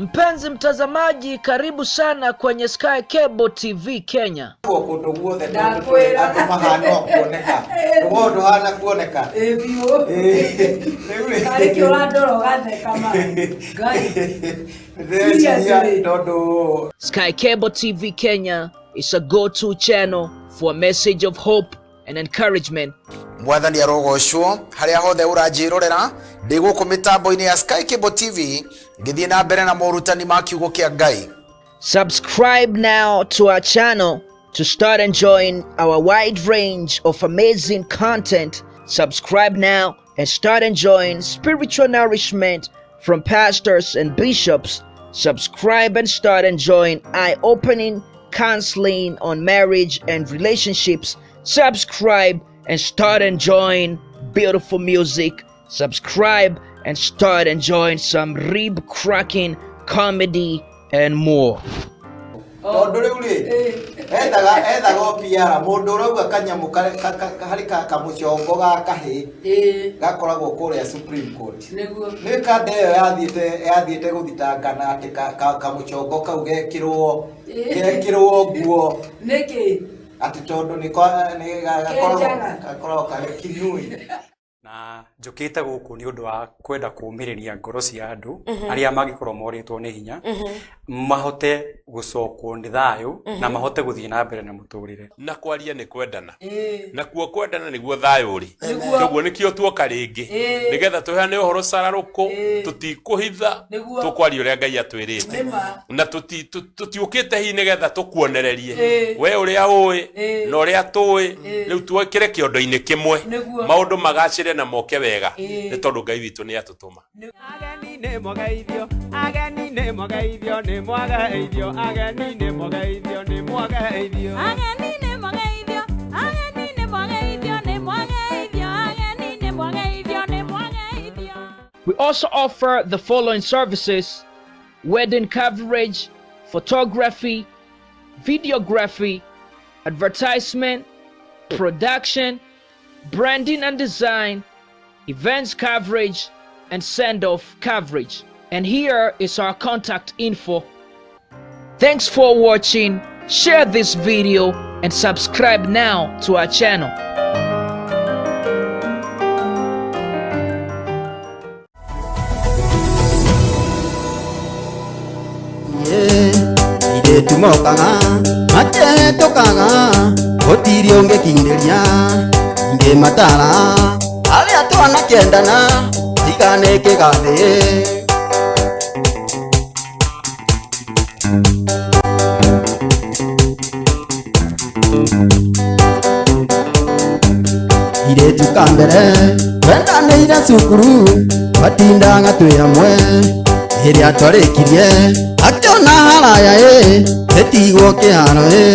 Mpenzi mtazamaji, karibu sana kwenye Sky Cable TV Kenya. Kũndũ guothe Ndakwĩra. andũ mahana o kuoneka rũgongo ndũhana kuoneka. Ĩ biũ. Rĩu rĩ- Karĩ kĩ ũrandora ũgatheka ma Ngai. Ndĩreciria Seriously. tondũ Sky Cable TV Kenya is a go-to channel for a message of hope and encouragement. Mwathani arogocwo harĩa hothe ũranjĩrorera ndĩ gũkũ mĩtambo-inĩ ya Sky Cable TV ngĩthiĩ na mbere na morutani ma kiugo kĩa Ngai. Subscribe now to our channel to start enjoying our wide range of amazing content. Subscribe now and start enjoying spiritual nourishment from pastors and bishops. Subscribe and start enjoying eye opening counseling on marriage and relationships. Subscribe and start enjoying beautiful music. Subscribe and start enjoying some rib cracking comedy and more. Tondũ rĩu rĩ ethaga ethaga o PR mũndũ ũrauga kanyamũ harĩ kamũcongo ga kahĩ Ĩ gakoragwo kũrĩa Supreme Court. Nĩguo. Nĩ kanda ĩyo yathiĩte gũthitangana atĩ kamũcongo kau gekĩrwo gekĩrwo nguo Nĩkĩ? atĩ tondũ nĩ nĩ gakoragwo Kenjaga. Gakoragwo karĩ kinui. Na njũkĩte gũkũ nĩ ũndũ wa kwenda kũũmĩrĩria ngoro cia andũ arĩa mangĩkorwo morĩtwo nĩ hinya mahote gũcokwo nĩ thayũ na mahote gũthiĩ na mbere na mũtũrĩre. Na kwaria nĩ kwendana. Ĩ Nakuo kwendana nĩguo thayũ ũrĩ. Nĩguo. Koguo nĩkĩo tuoka rĩngĩ Ĩĩ. nĩgetha tũheane ũhoro cararũkũ. Ĩĩ. Tũtikũhitha. Nĩguo. Tũkwaria ũrĩa Ngai atwĩrĩte. Nĩma. Na tũtiũkĩte hihi nĩgetha tũkuonererie Ĩĩ. we ũrĩa ũĩ Ĩĩ. na ũrĩa tũĩ. Ĩĩ. Rĩu twekĩre kĩondo-inĩ kĩmwe Nĩguo. maũndũ magacĩre na moke wega Ĩĩ. nĩ tondũ Ngai witũ nĩ atũtũma. Ageni nĩ mwageithio, ageni nĩ mwageithio, nĩ mwageithio, ageni nĩ mwageithio, nĩ mwageithio. Ageni nĩ mwageithio, ageni nĩ mwageithio, nĩ mwageithio, ageni nĩ mwageithio, nĩ mwageithio. We also offer the following services: wedding coverage, photography, videography, advertisement, production, branding and design, events coverage, and send-off coverage. And here is our contact info. Thanks for watching. Share this video and subscribe now to our channel. Airĩtu mokaga makĩhetũkaga gũtirĩ ũngĩkindĩria ingĩmatara arĩa twanakĩendana tigane kĩgathĩ. Irĩtu ka mbere twendanĩire cukuru twatindaga twĩ hamwe ĩrĩa twarĩkirie akĩona haraya ĩ ĩtigwo kĩharo ĩ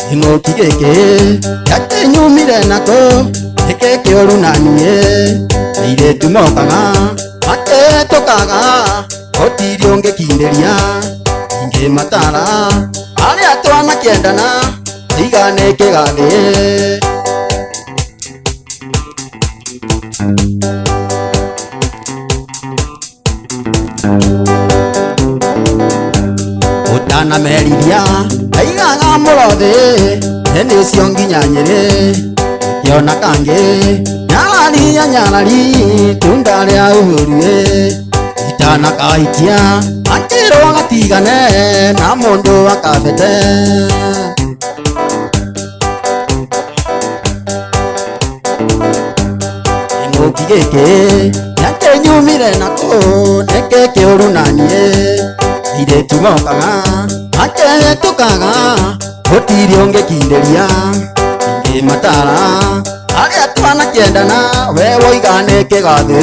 kĩng'ũki gĩkĩ gĩakĩnyumire nako nĩkĩ kĩũru na niĩ. Airĩtu mokaga makĩhetũkaga gũtirĩ ũngĩkindĩria ingĩmatara arĩa twanakĩendana tigane kĩgathĩ. Ũtanamerithia aigaga mũrothĩ nĩcio nginya Nyĩrĩ kĩona kangĩ nyarari ya nyarari tunda rĩa ũhuru ĩ itanakaikia akĩrwo gatigane na mũndũ akabete. Kĩng'ũki gĩkĩ nĩakĩnyumire nako nĩkĩ kĩũru na niĩ. Airĩtu mokaga makĩhetũkaga gũtirĩ ũngĩkindĩria ingĩmatara arĩa twanakĩendana we woiga nĩ kĩgathĩ.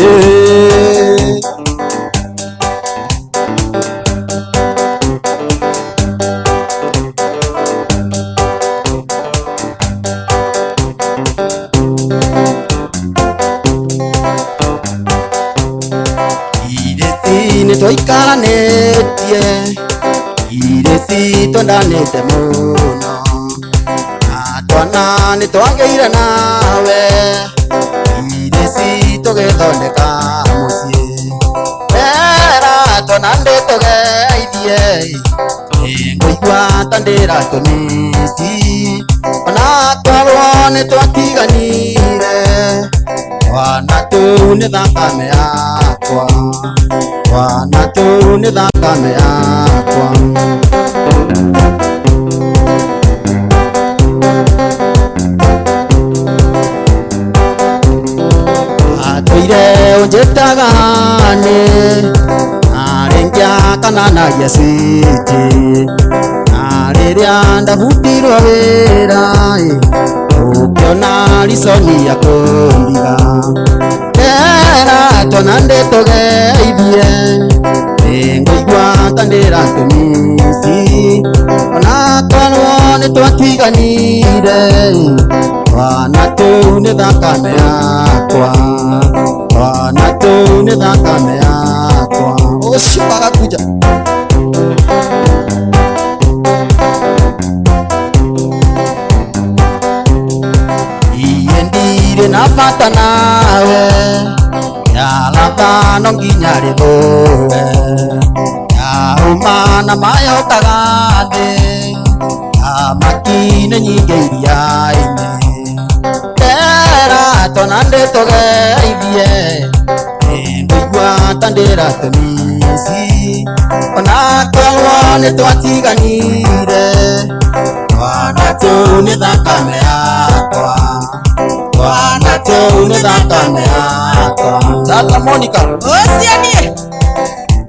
Irĩti nĩ twaikaranĩtie irĩti twendanĩte mũno na twana nĩ twagĩire nawe irĩti tũgĩthondeka mũciĩ. Twana ndĩtũgeithie Nĩngũigua ta ndĩratũmici Ona korwo nĩtwatiganire Twana tũu nĩ thakame yakwa Twana tũu nĩ thakame yakwa. Atũire ũnjĩtaga nĩ na rĩngĩ akananagia switi na rĩrĩa ndabutirwo wĩra ũkĩona riconi ya kũndiga Tera twana ndĩtũgeithie nĩngũigua ta ndĩratũmici ona korwo nĩtwatiganire Twana tũu nĩ thakame yakwa Twana tũu nĩ thakame yakwa. Ũcio agakuja. Iye ndirĩ na bata nawe Yalatha no nginya rĩthũe Yauma na mayokaga thĩ Thamaki nĩ nyingĩ iria-inĩ Tera twana ndĩtũgeithie Nĩngũigua ta ndĩratũmici Ona korwo nĩtwatiganire Twana tũu nĩ thakame yakwa Twana tũu nĩ thakame yakwa. Tata Monica. Ũcio niĩ.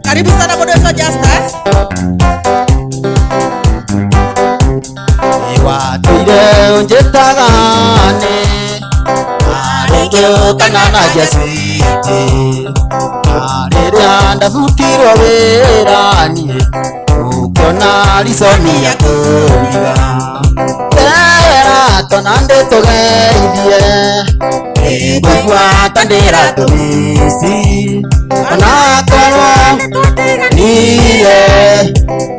Karibu sana mũndũ wetwo Justus. Watũire ũnjĩtaga nĩ na rĩngĩ ũkananagia switi na rĩrĩa ndabutirwo wĩra niĩ ũkĩona riconi ya kũndiga Tera twana ndĩtũgeithie nĩngũigua ta ndĩratũmici ona korwo nire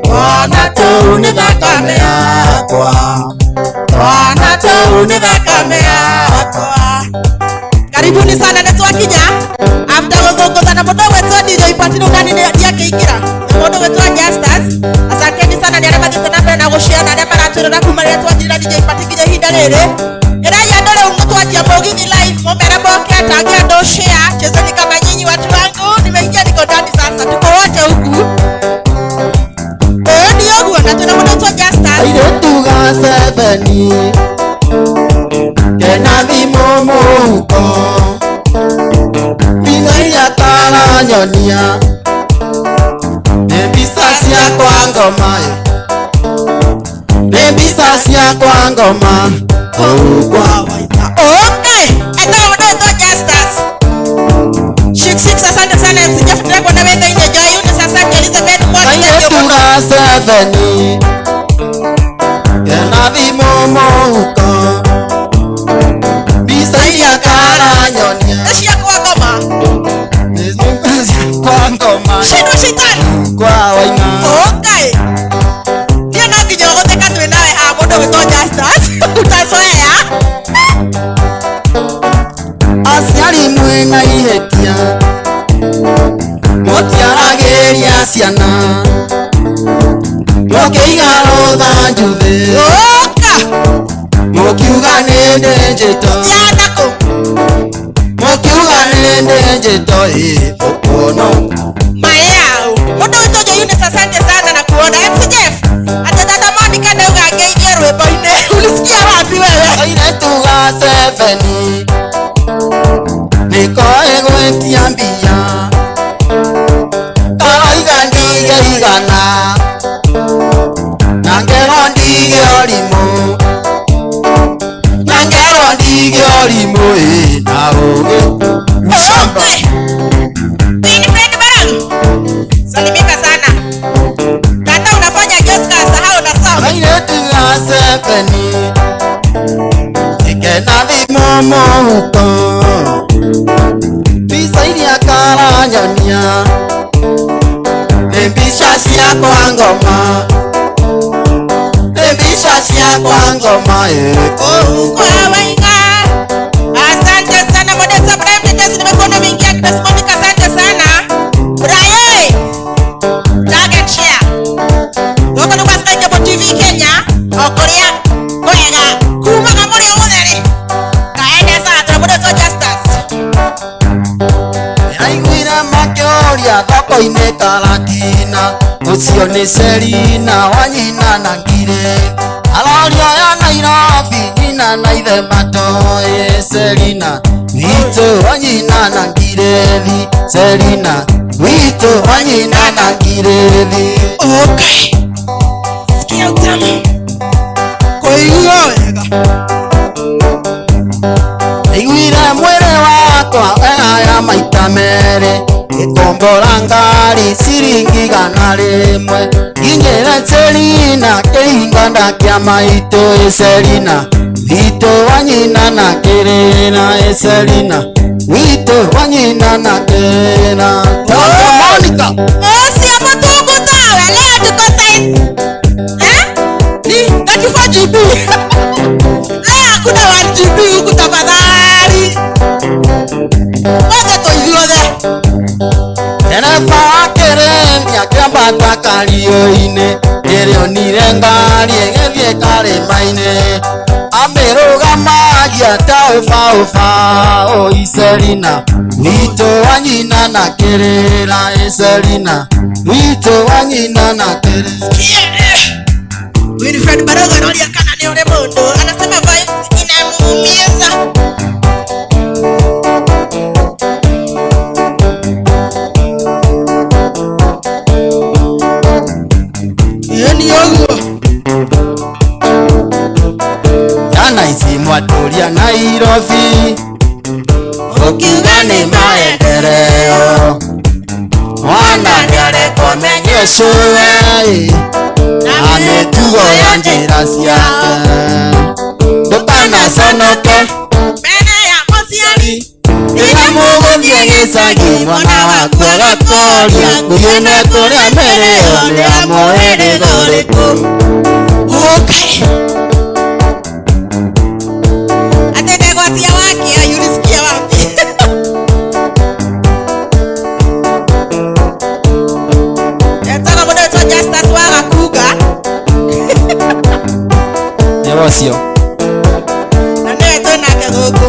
Twana tũu nĩ thakame yakwa Twana tũu nĩ thakame yakwa. Karibuni sana nĩ twakinya after gũthũngũtha na mũndũ ũgwĩtwo DJ Patino ndani ndiakĩingĩra mũndũ ũgwĩtwo Justus. Asanteni sana nĩ arĩa mathiĩte na mbere na gũshare na arĩa maratwĩrora kuma rĩrĩa twanjire na DJ Pati nginya ihinda rĩrĩ. Ĩrai andũ rĩu mũtwanjia mũgithi live mũmere moke atange andũ share. Chezeni kama nyinyi watu wangu, nimeingia niko ndani sasa, tuko wote huku. Nĩ ũguo na twĩna mũndũ ũgwĩtwo Justus. Airĩtu ga seveni kena thimũ mũhuko mbica iria karanyonia nĩ mbica ciakwa ngoma nĩ mbica ciakwa ngoma kũu kwa Waita. Okay, etagwo mũndũ ũgwĩtwo Justus. Shik shik, asante sana MC Jeff, ndĩrakuona wĩ thĩinĩ. Joy Eunice, asante Elizabeth Mwaki, Airĩtu ga seveni kena thimũ mũhuko mbica iria karanyonia nĩ ciakwa ngoma. nĩ mbica ciakwa ngoma Shindwa shaitani. kwa Waina. Okay. Niĩ no nginya ũgũtheka twĩ nawe haha mũndũ ũgwĩtwo Justus. Utazoea. Aciari mwĩna ihĩtia mũtiaragĩria ciana mũkĩiga rũthanju thĩ Ũka. mũkiuga nĩ ndĩnjĩto Yana kũ? mũkiuga nĩ ndĩnjĩto ĩ ũkuono Mayao. Mũndũ ũgwĩtwo Joy Eunice, asante sana na kuona. MC Jeff, atĩ tata Monica ndauga ngeithie rwĩmbo-inĩ. Ulisikia wapi wewe? Airĩtu ga seveni nĩkoĩ gwĩtia mbia karoiga ndige igana na ngerwo ndige ũrimũ na ngerwo ndige ũrimũ ĩ na ũgĩ mshamba. Okay. Winifred Baragu. Salimika sana. Tata unafanya Jessica asahau na song. Airĩtu ga seveni ikena thimũ mũhuko mbica iria karanyonia nĩ mbica ciakwa ngoma nĩ mbica ciakwa ngoma ĩ kũu Kwa Wainga. Asante sana Modesta Brian Mtetezi, nimekuona umeingia. Grace Monica, asante sana. Brian. Thoko-inĩ Karatina ũcio nĩ Selina wa nyina na Ngire aroria ya Nairobi nyina na ithe matoĩ Selina witũ wa nyina na Ngirethi Selina witũ wa nyina na Ngirethi. Okay. Sikia utamu. Kũigua wega Iguire mwĩrĩ wakwa wegaya maita merĩ gĩkombora ngari ciringi 100 nginyĩre Selina kĩhinga nda kĩa maitũ ĩ Selina witũ wa nyina na kĩrĩra ĩ Selina witũ wa nyina na kĩrĩra. Dr. Monica Ũcio mũtungu tawe leo tuko site. Eh? Ni 34 GB. Leo hakuna 1 GB huku tafadhali. Othe tũithuothe. Dereba wa kĩrĩmi akĩambata kario-inĩ rĩrĩa onire ngari ĩgĩthiĩ karĩma-inĩ amĩrũgamagia ta ũbaũba oi Selina witũ wa nyina na kĩrĩra ĩ Selina witũ wa nyina na kĩrĩra. Winifred Barogo anaoria kana nĩ ũrĩ mũndũ anasema vibe inamuumiza. Ĩĩ ũguo. Ciana ici mwatũria Nairobi ũkiuga nĩ maendeleo mwana nĩarekwo menye cũwe na mĩtugo ya njĩra ciake ndũkanaconoke Mbere ya mũciari rĩrĩa mũgũthiĩ gĩcagi mwana waku agakoria ngũyũ na kũrĩa mĩrĩo nĩ ya mũhĩrĩga ũrĩkũ. Okay. Ate ndegwa cia wakia ulisikia wapi? Etagwo mũndũ wĩtwo Justus wa Gakuga Nĩ ũcio. na nĩwe twĩnake gũkũ.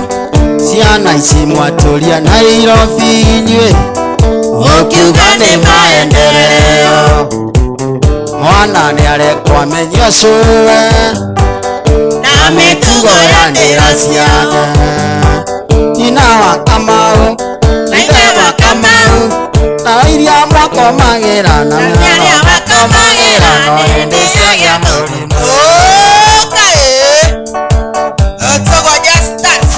Ciana ici mwatũria Nairobi inyuĩ ũkiuga nĩ maendeleo mwana nĩarekwo amenye cũwe Na mĩtugo ya njĩra ciake nyina wa Kamau Na ithe wa Kamau na iria mwakomagĩra na Na arĩa makomagĩra no hĩndĩ ciagĩa mũrimũ. Okay. Etagwo Justus.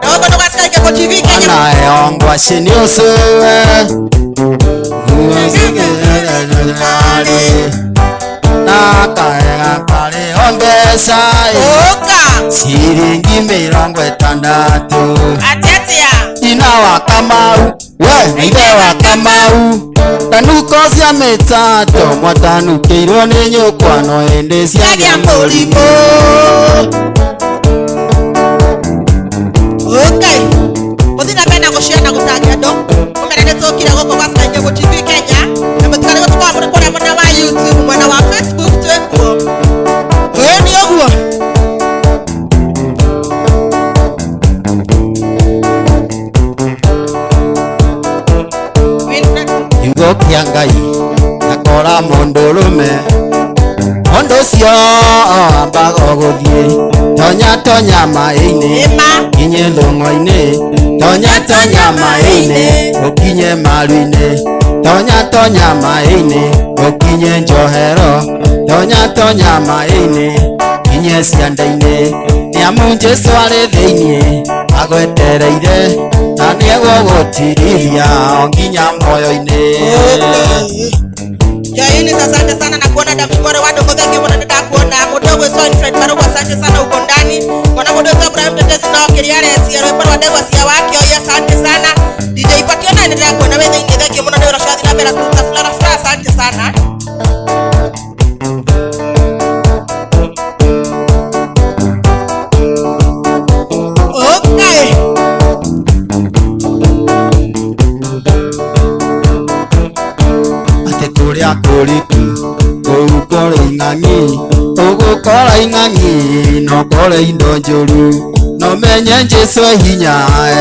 Na gũkũ nĩ gwa Sky Cable TV Kenya. Mwana ehongwa nĩ ũcũwe na kaega karĩho mbeca Ũka. ciringi 60 Atĩ atĩa? Nyina wa Kamau we ithe wa Kamau tanuko cia mĩtato mwatanukĩirwo nĩ nyũkwa no hĩndĩ Ciagĩa ciagĩa mũrimũ. Okay. Mũthiĩ na mbere na gũshare na gũtangia andũ mũmere nĩ tũkire gũkũ gwa Sky Cable TV Kenya na mũtikarigwo tũkoragwo mũrĩ kũrĩa mwena wa YouTube mwena wa Facebook twĩkuo. Ĩĩ nĩ ũguo. Winfred kiugo kĩa Ngai gakora mũndũrũme ũndũ ũcio ambaga gũthiĩ tonya tonya maĩ-inĩ Ĩma. kinye thũng'wa-inĩ tonya tonya maĩ-inĩ ũkinye maru-inĩ tonya tonya maĩ-inĩ ũkinye njohero tonya tonya maĩ-inĩ kinye cianda-inĩ nĩamu Jesũ arĩ thĩiniĩ agwetereire na nĩegũgũtirithia o nginya muoyo-inĩ. Joini, asante sana na kuona Damshukuru wa Ndũng'ũ, thengiũ mũno nĩndakuona. Mũndũ ũgwĩtwo Winfred Barugu, asante sana uko ndani. Kuona mũndũ ũgwĩtwo Ibrahim Tetezi no kĩrĩa arecia rwĩmbo rwa ndegwa cia Wakĩoi, asante sana. DJ Patio naye nĩndĩrakuona wĩ thĩiniĩ, thengiũ mũno nĩ wĩra ũcio wathiĩ na mbere kũruta Flora Flora, asante sana. Okay. Atĩ kũrĩa kũriku kũu kũrĩ ing'ang'i ũgũkora ing'ang'i no kũrĩ indo njũru no Umenye Jesu hinya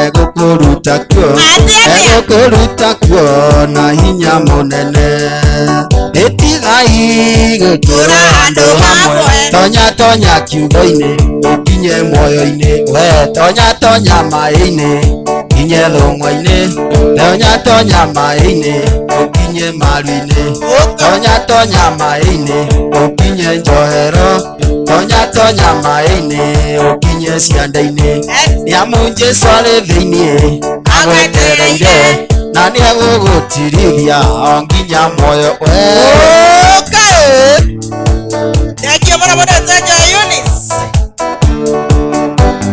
egũkũruta kuo, egũkũruta kuo na hinya mũnene. Ĩtigai gũtũra handũ hamwe, tonya tonya kiugo-inĩ ũkinye muoyo-inĩ, we tonya tonya maĩ-inĩ kinye thũng'wa-inĩ, tonya tonya maĩ-inĩ ũkinye maru-inĩ, tonya tonya maĩ-inĩ ũkinye njohero, tonya tonya maĩ-inĩ ũkinye cianda-inĩ. Nĩamu Jesũ arĩ thĩiniĩ agwetereire na nĩegũgũtirithia o nginya muoyo we. Okay. Thank you mũno mũno Nzenjo Eunice.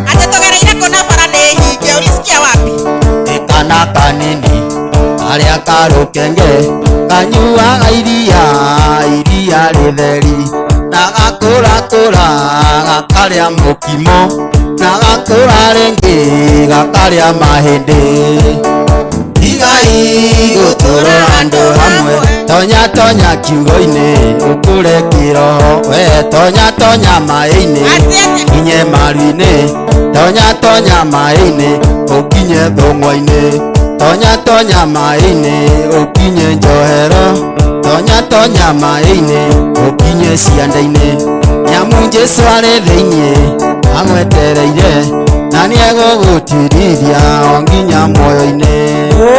Atĩ tũgereire kũna bara nĩ hinge, ulisikia wapi? Kana kanini karĩa karũkenge kanyuaga iria iria rĩtheri na gakũrakũra gakarĩa mũkimo na gakũra rĩngĩ gakarĩa mahĩndĩ. Tigai gũtũra handũ hamwe, tonya tonya kiugo-inĩ ũkũre kĩroho, we tonya tonya maĩ-inĩ kinye maru-inĩ, tonya tonya maĩ-inĩ ũkinye thũng'wa-inĩ, tonya tonya maĩ-inĩ ũkinye njohero, tonya tonya maĩ-inĩ ũkinye cianda-inĩ. Nĩamu Jesũ arĩ thĩiniĩ agwetereire na nĩegũgũtirithia o nginya muoyo-inĩ.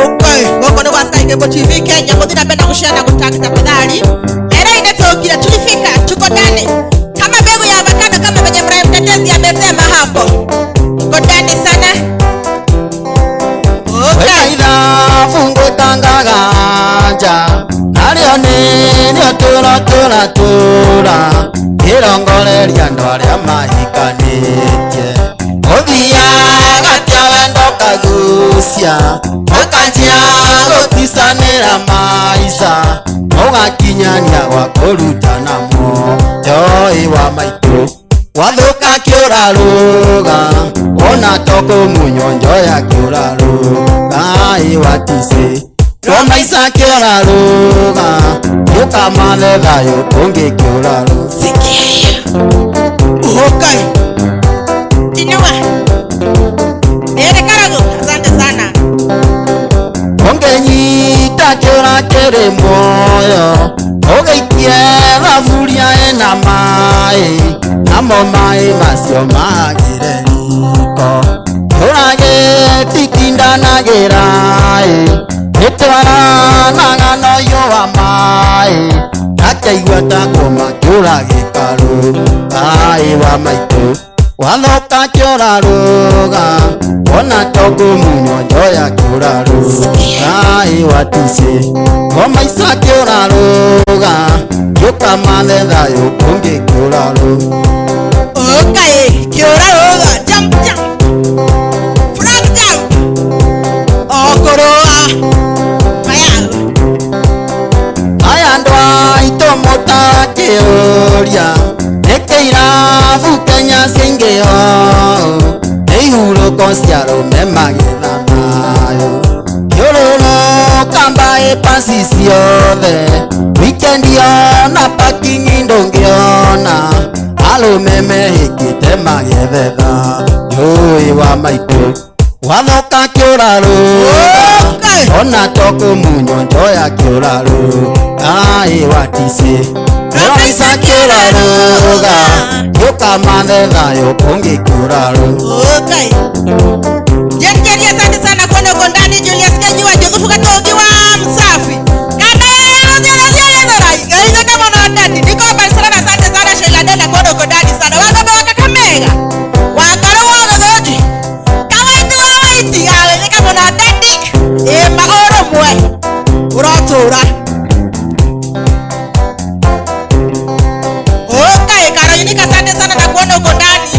Okay, gũkũ nĩ gwa Sky Cable TV Kenya, mũthiĩ na mbere na gũshare na gũtag tafadhali. Era-inĩ tũkire, tulifika, tuko ndani kama mbegu ya avocado, kama venye Brian Mtetezi amesema hapo, tuko ndani sana. Okay. Wena fungũtangaga nja narĩo nĩrĩo tũra tũra tũra kĩrongoreria andũ arĩa mahikanĩtie. Ũthiaga tia wendo ũkagucia ũkanjia gũticanĩra maica ũgakinyania gwa kũrutana muoyo wa maitũ. Wathũka kĩũrarũga ona to kũmunywo njoya kĩũrarũga ĩ waticĩ twamaica kĩũrarũga ũkamathe thayũ ũngĩ kĩũrarũga. Sikia. Okay. Inua. Ere Karagu, asante sana. Ũngĩnyita kĩũra kĩrĩ muoyo ũgĩikie thaburia ĩna maĩ namo maĩ macio magĩre riko. Kĩũra gĩtitindanagĩra ĩ gĩtwaranaga na ũyũ wa maĩ gakaigua ta kũma kĩũra gĩkarũga ĩ wa maitũ. Wathũka kĩũrarũga ona to kũmunywo njoya kĩũrarũga ĩ waticĩ ngomaica kĩũrarũga gĩũkamathe thayũ ũngĩ kĩũrarũga. Okay, kĩũrarũga, jump jump. Frog jump. Okũrũa. Maya. Aya andũ aitũ mũtakĩũria nĩkĩ irabu Kenya ciaingĩho nĩ ihurũko cia arũme magĩthamayo. Kĩũrũrũka mbaĩ pasi ciothe wikendi ona parking ndũngĩona arũme mehĩkĩte magethetha njũĩ wa maitũ. Wathũka kĩũrarũga ona to kũmunywo njoya kĩũrarũga ĩ waticĩ Ndĩraica kĩũrarũga gĩũkamathe thayũ ũngĩ kĩũrarũga. Okay. Jenjeri, asante sana kuona uko ndani. Julius Kanyua, Joseph Gatogi wa Msafi. Kana ndio kama na ndani. Niko Barcelona, asante sana Sheila Dela kuona uko ndani sana. Wako wa Kakamega. Wakaro wa Gadoji. Kama ndio waiti, ale kama na ndani. Eh magoro mwe. Uratura. Okay, Karolina, asante sana na kuona uko ndani.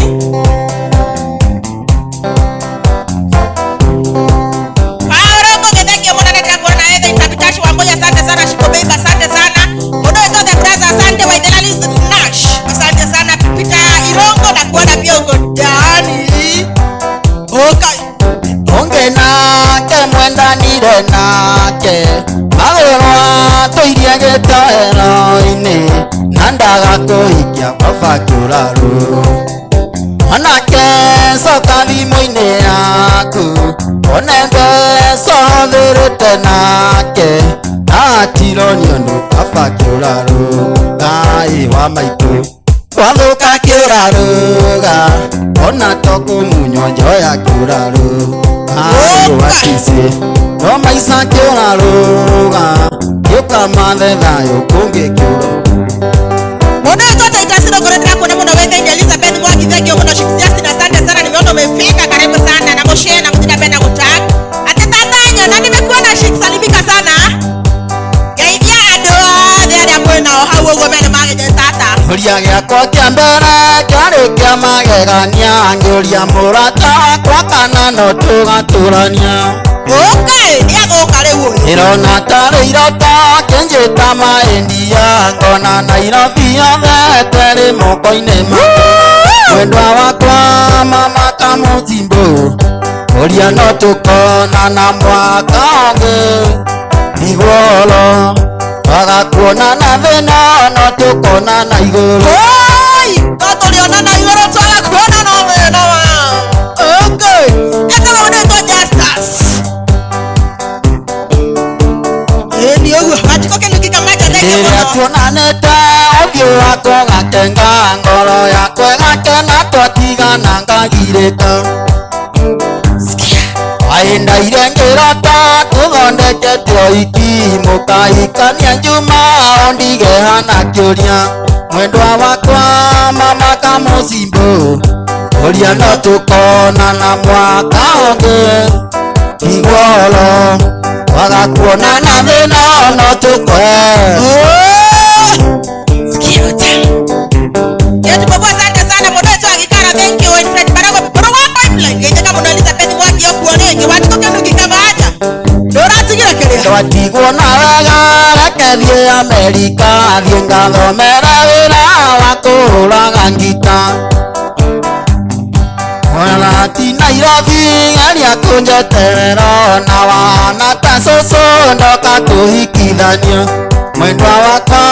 Asante sana. Mudo the brother, asante Waidelalis Nash. Asante sana Peter Irongo na kuona pia uko ndani. Okay. Onge nake mwendanire nake mawĩrwa tũirie gĩtoero-inĩ na ndaga kũhikia baba kĩũrarũ. Mwanake Coka thimũ-inĩ yaku one mbeca hũthĩrĩte nake ndatironio nũ baba kĩũrarũga ĩ wa maitũ twathũka kĩũrarũga ona to kũmunywo njoya kĩũrarũga ĩ wa cici no maica kĩũrarũga gĩũkamathe thayũ kũngĩ kĩũra. Mũndũ witũ Titus Rogore ndĩrakuona mũno wĩkaine Elizabeth Mwangi thank you mũno Chief Justin asante sana nimeona umefika karibu sana na mũshare na mũthiĩ na mbere na gũtag atĩ tata nyona nimekuona Chief salimika sana geithia andũ othe arĩa mwĩ nao hau ũguo mene magenye tata. Kĩũria gĩakwa kĩa mbere kĩarĩ kĩa magegania ngĩũria mũrata wakwa kana no tũgatũrania. Okay, nĩagũka rĩu ũyũ. Ndĩrona tarĩ irota kĩnjĩta maĩndia ngona Nairobi yothe twerĩ moko-inĩ makwa mwendwa wakwa mama kamũtimbũ ũria no tũkonana mwaka ũngĩ iguolo twaga kuonana thĩna no tũkonana igũrũ. Oi, no tũrĩonana igũrũ twaga kuonana thĩna wa. Okay, etagwo mũndũ wĩtwo Justus. Ĩni ũguo Wanjikũ Kĩnuki Kamacha thank you Rĩrĩa mũno. tuonanĩte ũthiũ wakwa ũgakenga ngoro yakwa ĩgakena twatigana ngagirĩka. Waĩndaire ngĩrota tũthondekete ũhiki mũkahikania Njuma ũndige hana kĩũria mwendwa wakwa mama kamũcimbũ ũria no tũkonana mwaka ũngĩ iguolo twaga kuonana thĩna no tũkwe. Sikia utamu. Yetu bobo asante sana mũndũ witũ agĩkara thank you Winfred Barago bũrũ wa pipeline geithĩka mũno Elizabeth Mwangi ũkuo rĩngĩ Wanjikũ Kĩnuki Kamacha ndũratigire kĩrĩa. Twatigwo na wega reke thiĩ Amerika thiĩ ngathomere wĩra wa kũhũraga ngita ona ti Nairobi geria kũnjeterera ona wana ta cũcũ ndoka kũhikithanio mwendwa wakwa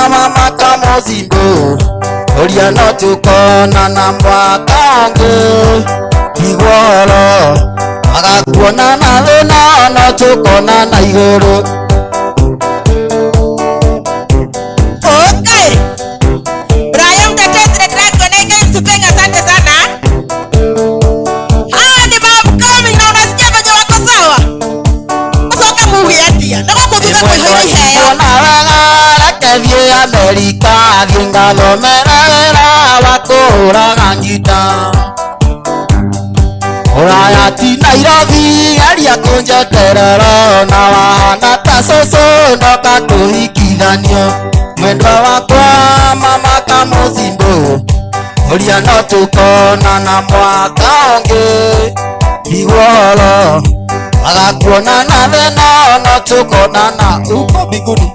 mama kamũcimbũ ũria no tũkonana mwaka ũngĩ iguolo agakuonana thĩna no tũkonana igũrũ. Okay. Brian Mtetezi ndĩrakuona Ike Msupenga asante sana. Hawa ni maupcoming na unasikia venye wako sawa. Ũcoke muge atia na gũkũ thutha kũihũire iheo. Ona wega reke thiĩ Amerika thiĩ ngathomere wĩra wa kũhũraga ngita ũraya ti Nairobi geria kũnjeterera ona wahana ta cũcũ ndoka kũhikithanio mwendwa wakwa mama kamũcimbũ ũria no tũkonana mwaka ũngĩ iguolo agakuonana thĩna no tũkonana uko mbinguni.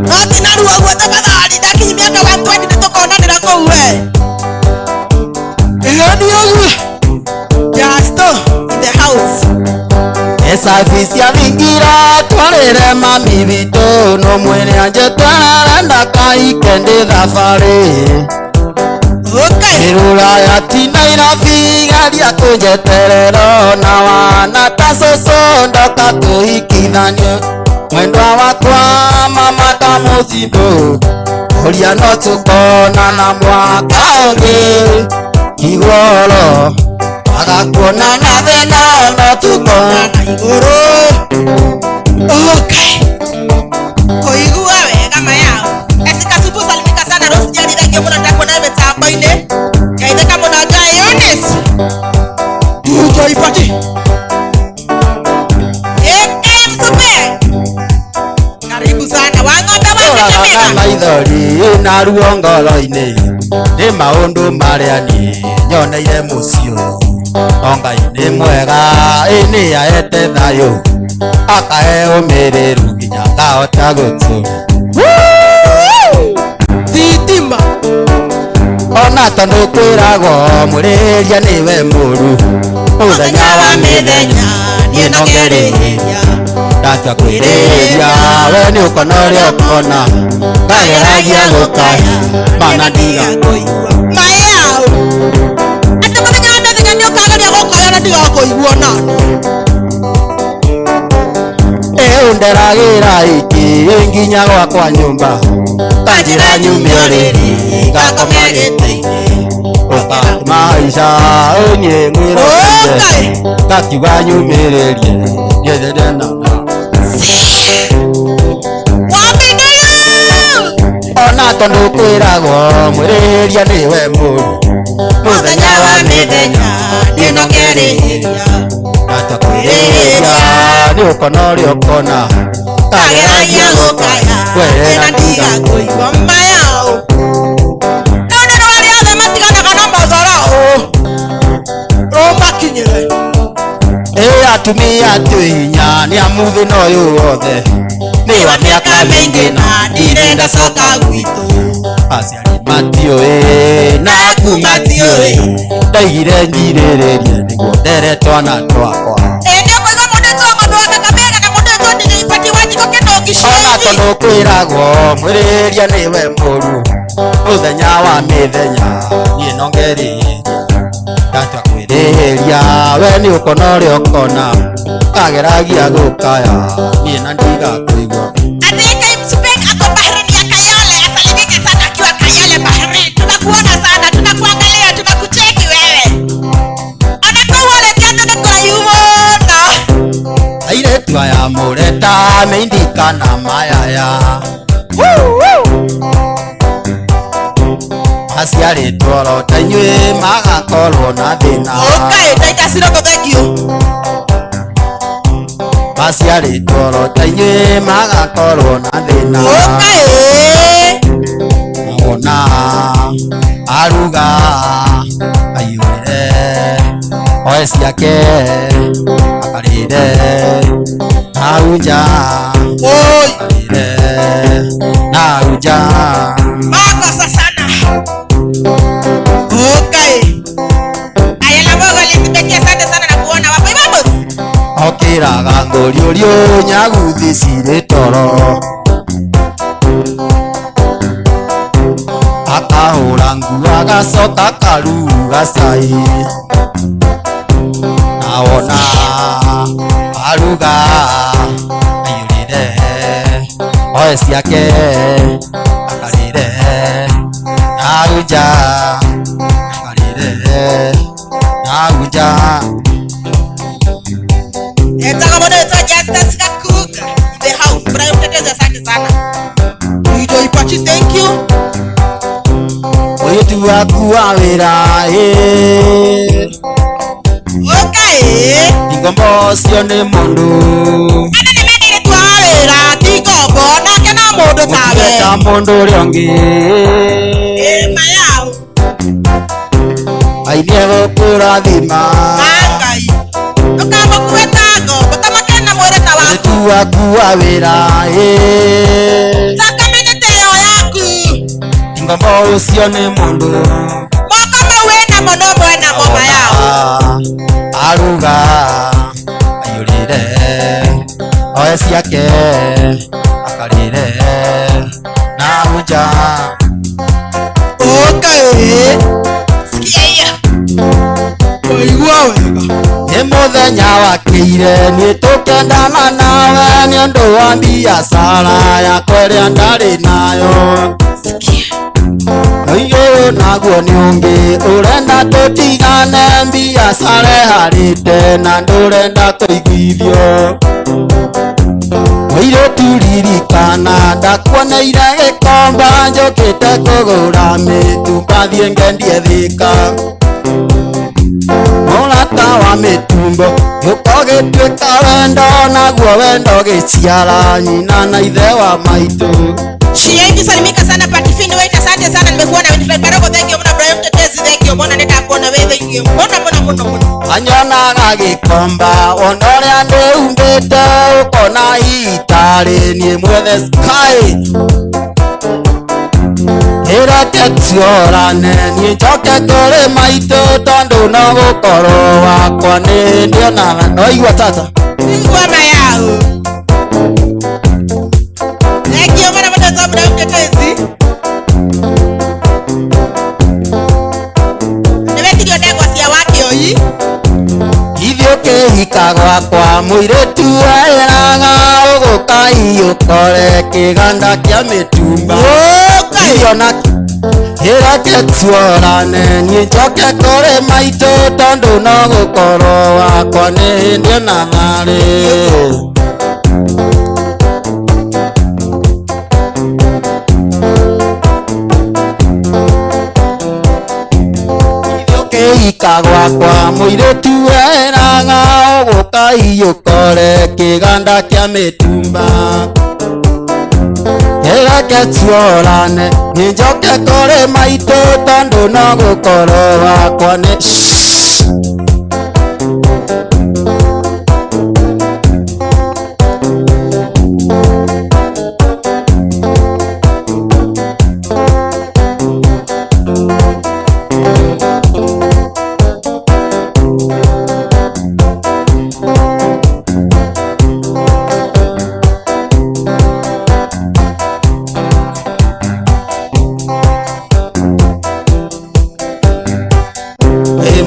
No ti narua ũguo tafadhali ndakinyi mĩaka 120 nĩtũkonanĩra kũu we. Ĩni ũguo. Justo in the house. Esafi cia thingira twarĩre mami witũ no mwĩre anjeterere ndakaike ndĩ thabarĩ. Okay. Ĩrũraya ti Nairobi geria kũnjeterera ona wana ta cũcũ ndoka kũhikithanio mwendwa wakwa mama kamũcimbũ ũria no tũkonana mwaka ũngĩ iguolo agakuonana thĩna no tũkonana igũrũ. Okay. Kũigua wega mayao. Esika Supu salimika sana Rose Jerry thank you mũno ndakuona mĩtambo-inĩ. Geithĩka mũno Joy Eunice. Joy Pati. Eke Msupe. Karibu sana Wang'ombe wa Ũragaga Kakamega. maithori na ruo ngoro-inĩ nĩ maũndũ marĩa niĩ nyoneire mũciĩ ũyũ no Ngai nĩ mwega ĩ nĩ aete thayũ akahe ũmĩrĩru nginya ngahota gũtũra. Thitima. Ona tondũ kwĩragwo mũrĩhĩria nĩwe mũru mũthenya wa mĩthenya niĩ no ngerĩhĩria ndatua kwĩrĩhĩria we nĩ ũkona ũrĩa ũkona ngageragia gũkaya mana ndiga Mayao. Atĩ mũthenya wa mĩthenya Ndigakũigua nani. Nderagĩra iki nginya gwakwa nyũmba kanjĩra nyume ũrĩrĩ ngakoma gĩtĩ-inĩ ũkamaica ũniĩ mwĩrorere ngakiuga nyumĩrĩrie nyethere na ona tondũ kwĩragwo mwĩrĩria nĩwe mũru mũthenya wa mĩthenya niĩ no ngerĩhĩria Atakwĩrĩria nĩ ũkona ũrĩa ũkona kageragia gũkaya Wena na ndigakũigua mayao. Rĩu nĩ arĩa othe matiganaga na matharaũ rũmakinyĩre. Ĩ atumia twĩ hinya nĩ amu thĩna ũyũ wothe nĩ wa mĩaka mĩingĩ na ndirenda coka gwitũ aciari matiũĩ na aku matiũĩ ndaigire njirĩrĩrie nĩguo ndere twana twakwa. Ĩ nĩũkũigua mũndũ wĩtwo ng'ondu wa Kakamega na mũndũ wĩtwo DJ Pati Wanjikũ Kĩnũki Ona Ciengi. tondũ kwĩragwo mwĩrĩria nĩwe mũru mũthenya wa mĩthenya niĩ no ngerĩria ndatua kwĩrĩhĩria we nĩ ũkona ũrĩa ũkona kageragia gũkaya niĩ na ndigakũigua. Andika Spek ako Bahrain ya Kayole, asalimike sana akiwa Kayole Bahrain. Tunakuona sana, tunakuangalia, tunakucheki wewe. Anakuwa nĩ kũraihu mũno. Airĩtu aya mũreta meindika na mayaya maciarĩtwo oro ta inyuĩ magakorwo na thĩna. Okay, Taita Sirogo, thank you. Maciarĩtwo oro ta inyuĩ magakorwo na thĩna. Okay. Wona aruga aiyũrĩre oe ciake akarĩre nau nja Oi, akarĩre nau nja. makosa sana. Okay. Ayala Mbogo Elizabeth, asante sana na kuona wapo. Vamos. Okĩraga ngũriũriũ nyaguthi cirĩ toro akahũra nguo agacoka akaruga cai na wona aruga aiyũrĩre oe ciake akarĩre nau nja akarĩre nau nja. Etaka mũndũ wĩtwo Justus Gakuga in the house. Brian Mtetezi, asante sana. DJ Pachi, thank you. Mũirĩtu waku wa wĩra ĩ Okay. ngombo ũcio nĩ mũndũ Andũ nĩ mendire tu wa wĩra ti ngombo nake no mũndũ tawe. mũtige ta mũndũ ũrĩa ũngĩ. Ĩ mayao. Ngai nĩegũkũrathima Ngai. Ndũkamũkue ta ngombo tamake na mwĩrĩ ta waku. mũirĩtu waku wa wĩra ĩ Thakame nĩ ta ĩyo yaku. ngombo ũcio nĩ mũndũ Moko mau wĩnamo no mwenamo mayao. aruga aiyũrĩre oe ciake akarĩre nau nja. Okay. Sikia hiyo. Waigua wega. Nĩ mũthenya wakĩire niĩ tũkendana nawe nĩ ũndũ wa mbiacara yakwa ĩrĩa ndarĩ nayo. Ũyũ naguo nĩ ũngĩ ũrenda tũtigane mbiacara ĩharĩte na ndũrenda kũiguithio. Mũirĩtu ririkana ndakuoneire gĩkomba njũkĩte kũgũra mĩtumba thiĩ ngendie Thĩka. Mũrata wa mĩtumbo gĩũka gĩtuĩka wendo naguo wendo gĩciara nyina na ithe wa maitũ. Shiengi salimika sana Patifini wait, asante sana nimekuona Winfred Baroko, thank you mno. Brian Mtetezi, thank you mbona nitakuona wewe, thank you mbona mbona mbona mbona. Anyonaga gĩkomba wona ũrĩa ndĩhumbĩte ũkona hihi tarĩ niĩ mwethe sky. Ĩreke tuorane niĩ njoke kũrĩ maitũ tondũ no gũkorwo wakwa nĩ ndionaga no igua tata. Igua mayao. Thank you mwana mwana Brian Mtetezi. Nĩwetirio ndegwa cia Wakĩoi. Ũkĩhika gwakwa mũirĩtu weraga ũgũka iyũkore kĩganda kĩa mĩtumba irio na kĩreke tuorane niĩ njoke kũrĩ maitũ tondũ no gũkorwo wakwa nĩ hĩndĩ ona tharĩ. Ũkĩhika gwakwa mũirĩtu weraga ũgũka iyũkore kĩganda kĩa mĩtumba kĩreke tuorane niĩ njoke kũrĩ maitũ tondũ no gũkorwo wakwa nĩ.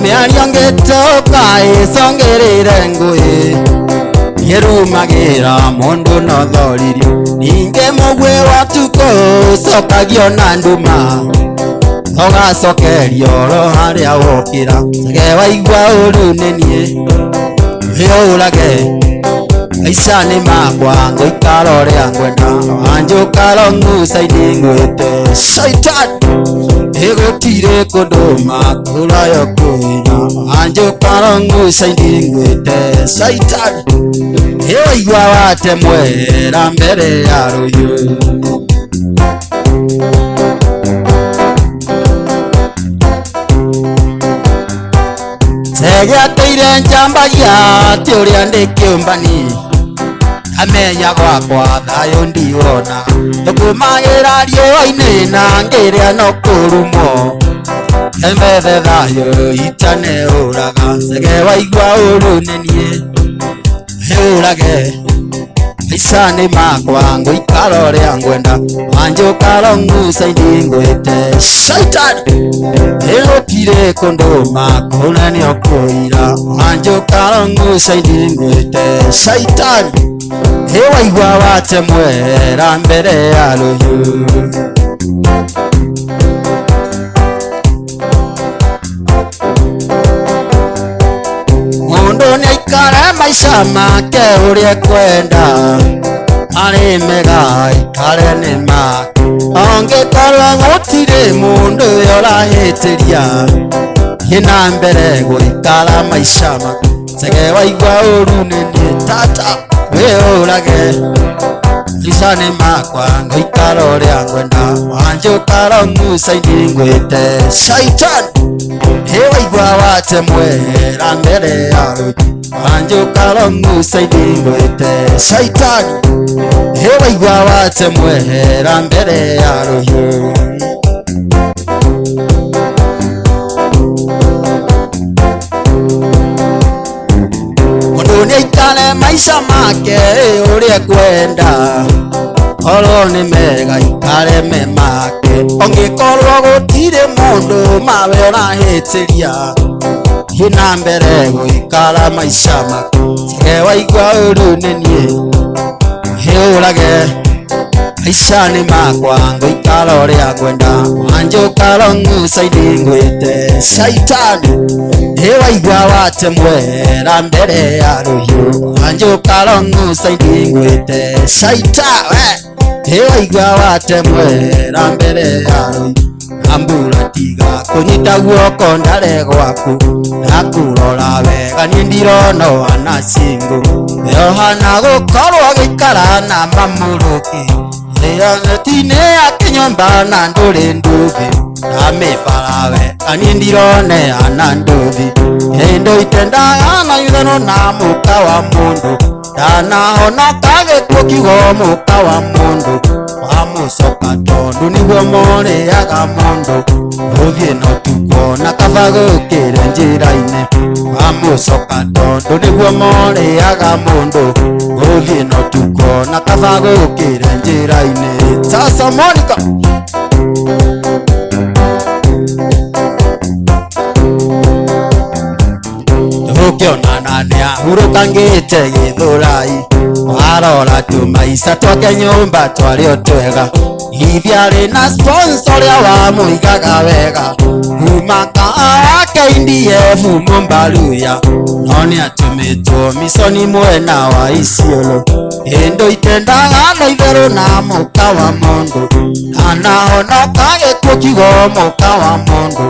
Mĩario ngĩtũka ĩcongĩrĩre ngũĩ ĩrumagĩra mũndũ no thoririo ningĩ mũguĩ wa tukũ ũcokagio na nduma ũgacokerio oro harĩa wokĩra chege waigua ũru nĩ niĩ wĩũrage maica nĩ makwa ngũikara ũrĩa ngwenda wanjũkara nguca-inĩ ngwĩte shaitani ĩgũtirĩ kũndũ makũrayo kwĩra wanjũkara nguca-inĩ ngwĩte shaitani ĩwaigua watemwera mbere ya rũhiũ. Chege ateire njambagia ti ũrĩa ndĩ kĩũmbani amenya gwakwa thayũ ndiwona tũkumagĩra riũa-inĩ na ngĩrĩa no kũrumwo embethe thayũ itaneũraga chege waigua ũru nĩ niĩ wĩũrage maica nĩ makwa ngũikara ũrĩa ngwenda wanjũkara nguca-inĩ ngwĩte shaitani ĩgũtirĩ kũndũ makũnenio kũira wanjũkara nguca-inĩ ngwĩte shaitani ĩwaigua watemwera mbere ya rũhiũ. Mũndũ nĩaikare maica make ũrĩa ekwenda arĩ mega aikare nĩ make angĩkorwo gũtirĩ mũndũ ũyũ ũrahĩtĩria thiĩ na mbere gũikara maica make chege waigua ũru nĩ niĩ tata wĩũrage maica nĩ makwa ngũikara ũrĩa ngwenda wanjũkara nguca-inĩ ngwĩte shaitani ĩwaigua watemwera mbere ya rũhiũ wanjũkara nguca-inĩ ngwĩte shaitani ĩwaigua watemwera mbere ya rũhiũ. Mũndũ nĩaikare maica make ũrĩa ekwenda korwo nĩ mega ikare me make ongĩkorwo gũtirĩ mũndũ mawe ũrahĩtĩria thiĩ na mbere gũikara maica make chege waigua ũru nĩ niĩ wĩũrage maica nĩ makwa ngũikara ũrĩa ngwenda wanjũkara nguca-inĩ ngwĩte shaitani ĩwaigua watemwera mbere ya rũhiũ wanjũkara nguca-inĩ ngwĩte shaitani ĩwaigua watemwera mbere ya rũhiũ ambura tiga kũnyita guoko ndare gwaku ndakũrora wega niĩ ndirona ũhana cingũ yohana gũkorwo gĩikara na mamũrũki ĩyoneti-inĩ ya kĩnyũmba na ndũrĩ nduthi ndamĩbara wega niĩ ndirone ana nduthi kĩndũ itendaga na ithano na mũka wa mũndũ ndanahonoka gĩkuũ kiugo mũka wa mũndũ wamũcoka tondũ nĩguo morĩaga mũndũ ũthiĩ na ũtukũ na kaba gũkĩre njĩra-inĩ wamũcoka tondũ nĩguo morĩaga mũndũ ũthiĩ na ũtukũ na kaba gũkĩre njĩra-inĩ. Sasa Monica Ũkĩonana nĩahurũkangĩte gĩthũrai warora tũmaica twake nyũmba twarĩ o twega ithiarĩ na sponsor ũrĩa wamũigaga wega kuma kaake IDF Mombaluya no nĩatũmĩtwo miconi mwena wa Isiolo kĩndũ itendaga na itherũ na mũka wa mũndũ anahonoka gĩkuũ kiugo mũka wa mũndũ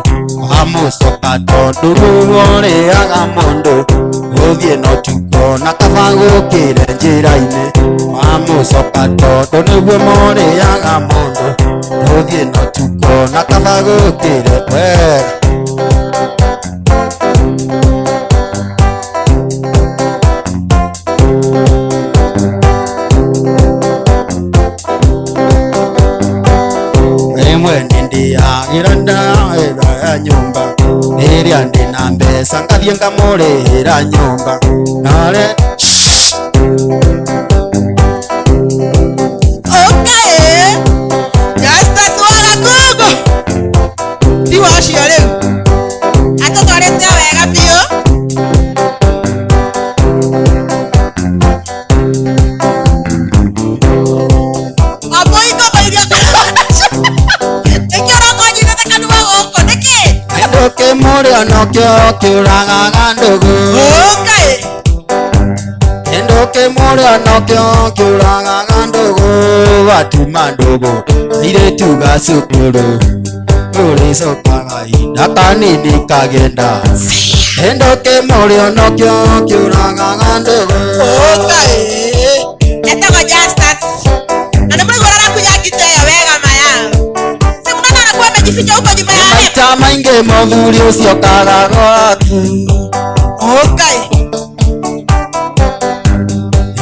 wamũcoka tondũ nĩguo ũrĩaga mũndũ gũthiĩ no tukũ na kaba gũkĩre njĩra-inĩ wamũcoka tondũ nĩguo mũrĩaga mũndũ gũthiĩ no tukũ na kaba gũkĩre wega. Rimwe nĩndĩagĩra ndaĩra ya nyũmba rĩrĩa ndĩna mbeca ngathiĩ ngamũrĩhĩra nyũmba narĩ. Okay. Justus Wagakungu. Ti wa ũcio rĩu. Atũtwarĩte o wega biũ. Wambũi ngoma iria ngoragwo nacio. Nĩkĩo ũroka ũnyitĩte kanua gũkũ nĩkĩ? Kĩndũ kĩmũrĩo nokĩo kĩũragaga ndũgũ. Okay. Kĩndũ kĩmũrĩo nokĩo kĩũragaga ndũgũ watuma ndũgũ airĩtu ga cukuru ũrĩcokaga ihinda kanini kagenda. Kĩndũ kĩmũrĩo nokĩo kĩũragaga ndũgũ. Okay. Etagwo Justus. Na nĩ mũraigua ũrĩa arakunya ngita ĩyo wega maya. Si mnaona anakuwa amejificha huko nyuma ya hema. Maita maingĩ mũthuri ũcio kaga gwaku. Okay.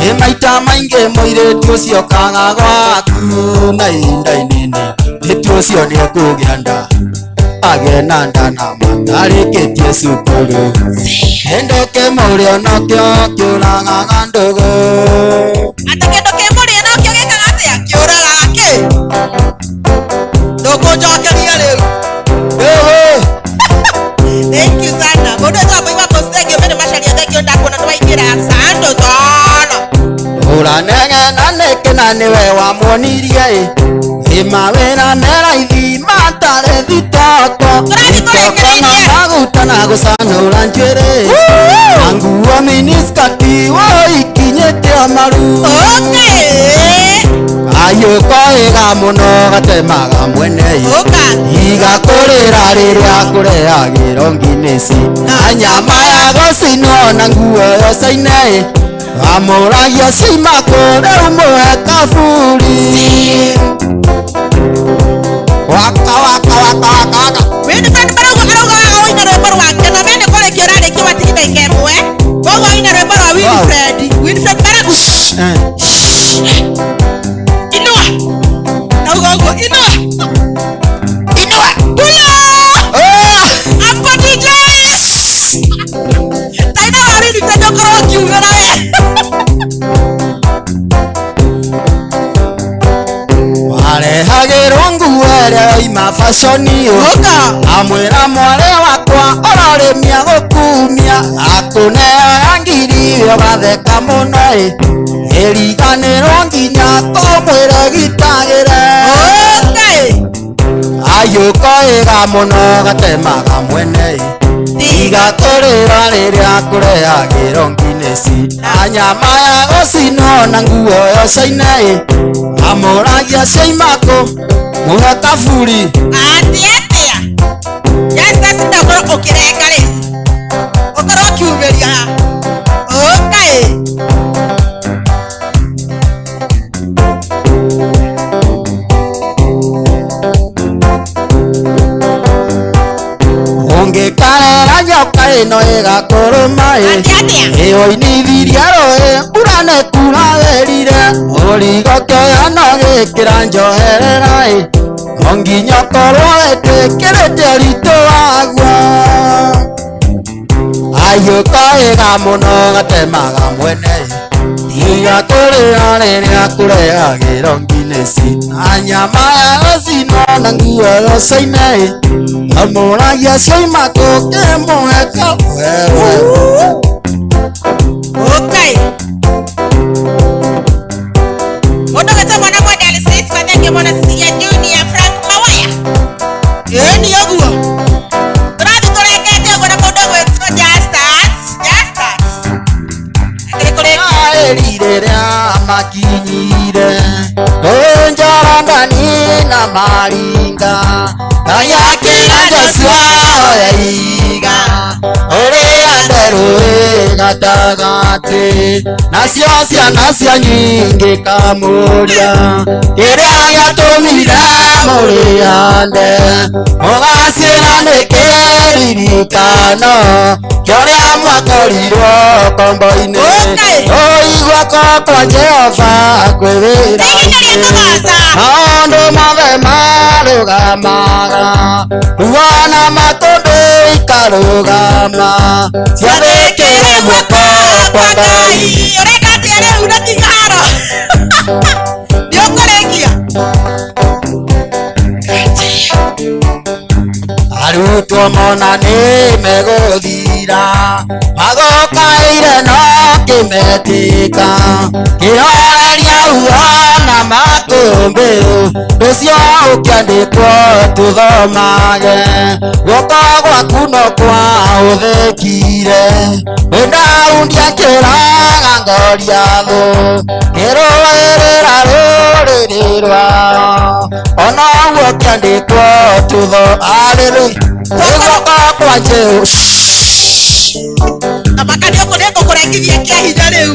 Ĩ maita maingĩ mũirĩtu ũcio kaga gwaku na ihinda inini mũirĩtu ũcio nĩekũgĩa nda agĩe na nda na matarĩkĩtie cukuru. Kĩndũ kĩmũrĩo nokĩo kĩũragaga ndũgũ. Atĩ kĩndũ kĩmũrĩo nokĩo gĩkaga atĩa? Kĩũragaga kĩ? Ndũkũnjokeria rĩu. Ndũgũ. Thank you sana. Mũndũ wĩtagwo Mũigua Mbosi, thank you very much. Aria thank you ndakuona nĩwaingĩra. Asante sana. Ũranegena nĩkĩ na nĩwe wamuonirie ĩ ĩ mawĩra me raithi matarĩ thitoko Tũrathiĩ thitoko na tũrĩkĩrĩirie. maguta na gũcanũra njuĩrĩ na nguo miniskati wũikinyĩte o maru. Okay. Kayũ koĩga mũno gatemaga mwene ĩ Ũka. igakũrĩra rĩrĩa kũrehagĩrwo nginĩci na nyama ya gũcinwo na nguo yocaine ĩ wamũragia cimakũ rĩu mũhe kaburi. Waka waka waka waka waka. Winifred Barauga arauga waga ũine rwĩmbo rwake na we nĩ kũrĩkia ũrarĩkia watigithia ndagĩka ĩmwe. Koguo ũine rwĩmbo rwa Winifred. Winifred Baragu. Inua. Nauga ũguo inua. Inua. Pulo. Hapo DJ. Taina wa Winifred ũkorwo ũkiumĩra we. Warehagĩrwo nguo ĩrĩa yoima baconi Ũka. amwĩra mwarĩ wakwa ũrarĩmia gũkumia akũneoya ngiri ũgatheka mũno ĩ ĩriganĩrwo nginya kũmwĩre gitagĩre. Okay. Ayũ koĩga mũno gatemaga mwene ĩ igakũrĩra rĩrĩa kũrehagĩrwo nginĩci na nyama ya gũcinwo na nguo yocaine ĩ amũragia ciaimakũ mũhe kaburi. Atĩ atĩa? Justus nda ũkorwo ũkĩrenga rĩu. Ũkorwo ũkiumĩria. Okay. Ũngĩkarera nyoka ĩno ĩgakũrũma ĩ Atĩ atĩa? ĩyoinithirie rũĩ mbura nĩkura wĩrire mũrigo kĩoya no gĩkĩra njoherera ĩ no nginya ũkorwo wĩtĩkĩrĩte ũritũ waguo. Ayũ koĩga mũno gatemaga mwene ĩ tiga kũrĩra rĩrĩa kũrehagĩrwo nginĩci na nyama ya gũcinwo Ona nguo yocaine amũragia cioima tũkĩmũheka wewe. Okay. Mũndũ wĩtwo mwana mwende Alice Mathenge, mwana Cecilia Junior, Frank Mawaya. Ĩĩ nĩ ũguo. Tũrathiĩ tũrengete ũguo na mũndũ ũgwĩtwo Justus. Justus. Akĩrĩ kũrĩ Aeri rĩrĩa makinyire Jorodani na maringa Kayakĩra Joshua oya iga ũrĩa nderũĩ gatagatĩ nacio ciana cia nyingĩ kamũria kĩrĩa gĩatũmire mũrĩande mũgacĩra nĩ kĩririkano kĩrĩa mwakorirwo kombo-inĩ ũigua kwa Jehova kwĩ wĩra-inĩ maũndũ mothe marũgamaga kuona matũndũ ikarũgama ciathĩkĩre guoko kwa Ngai. Ũreka atĩa rĩu na tiga haro? Nĩ ũkũrĩkia? Arutwo mona nĩ megũthira magokaire no kĩmetĩka kĩroreria uona makũmbĩ ũcio ũkĩandĩkwo tũthomage guoko gwaku no kwahũthĩkire Daudi akĩraga Goliathũ kĩrũĩrĩra rũrĩrĩ rwao ona ũguo kĩandĩkwo tutho haleluya guoko kwa Jehova. Amaka nĩ ũkũrengithia kĩa hinya rĩu.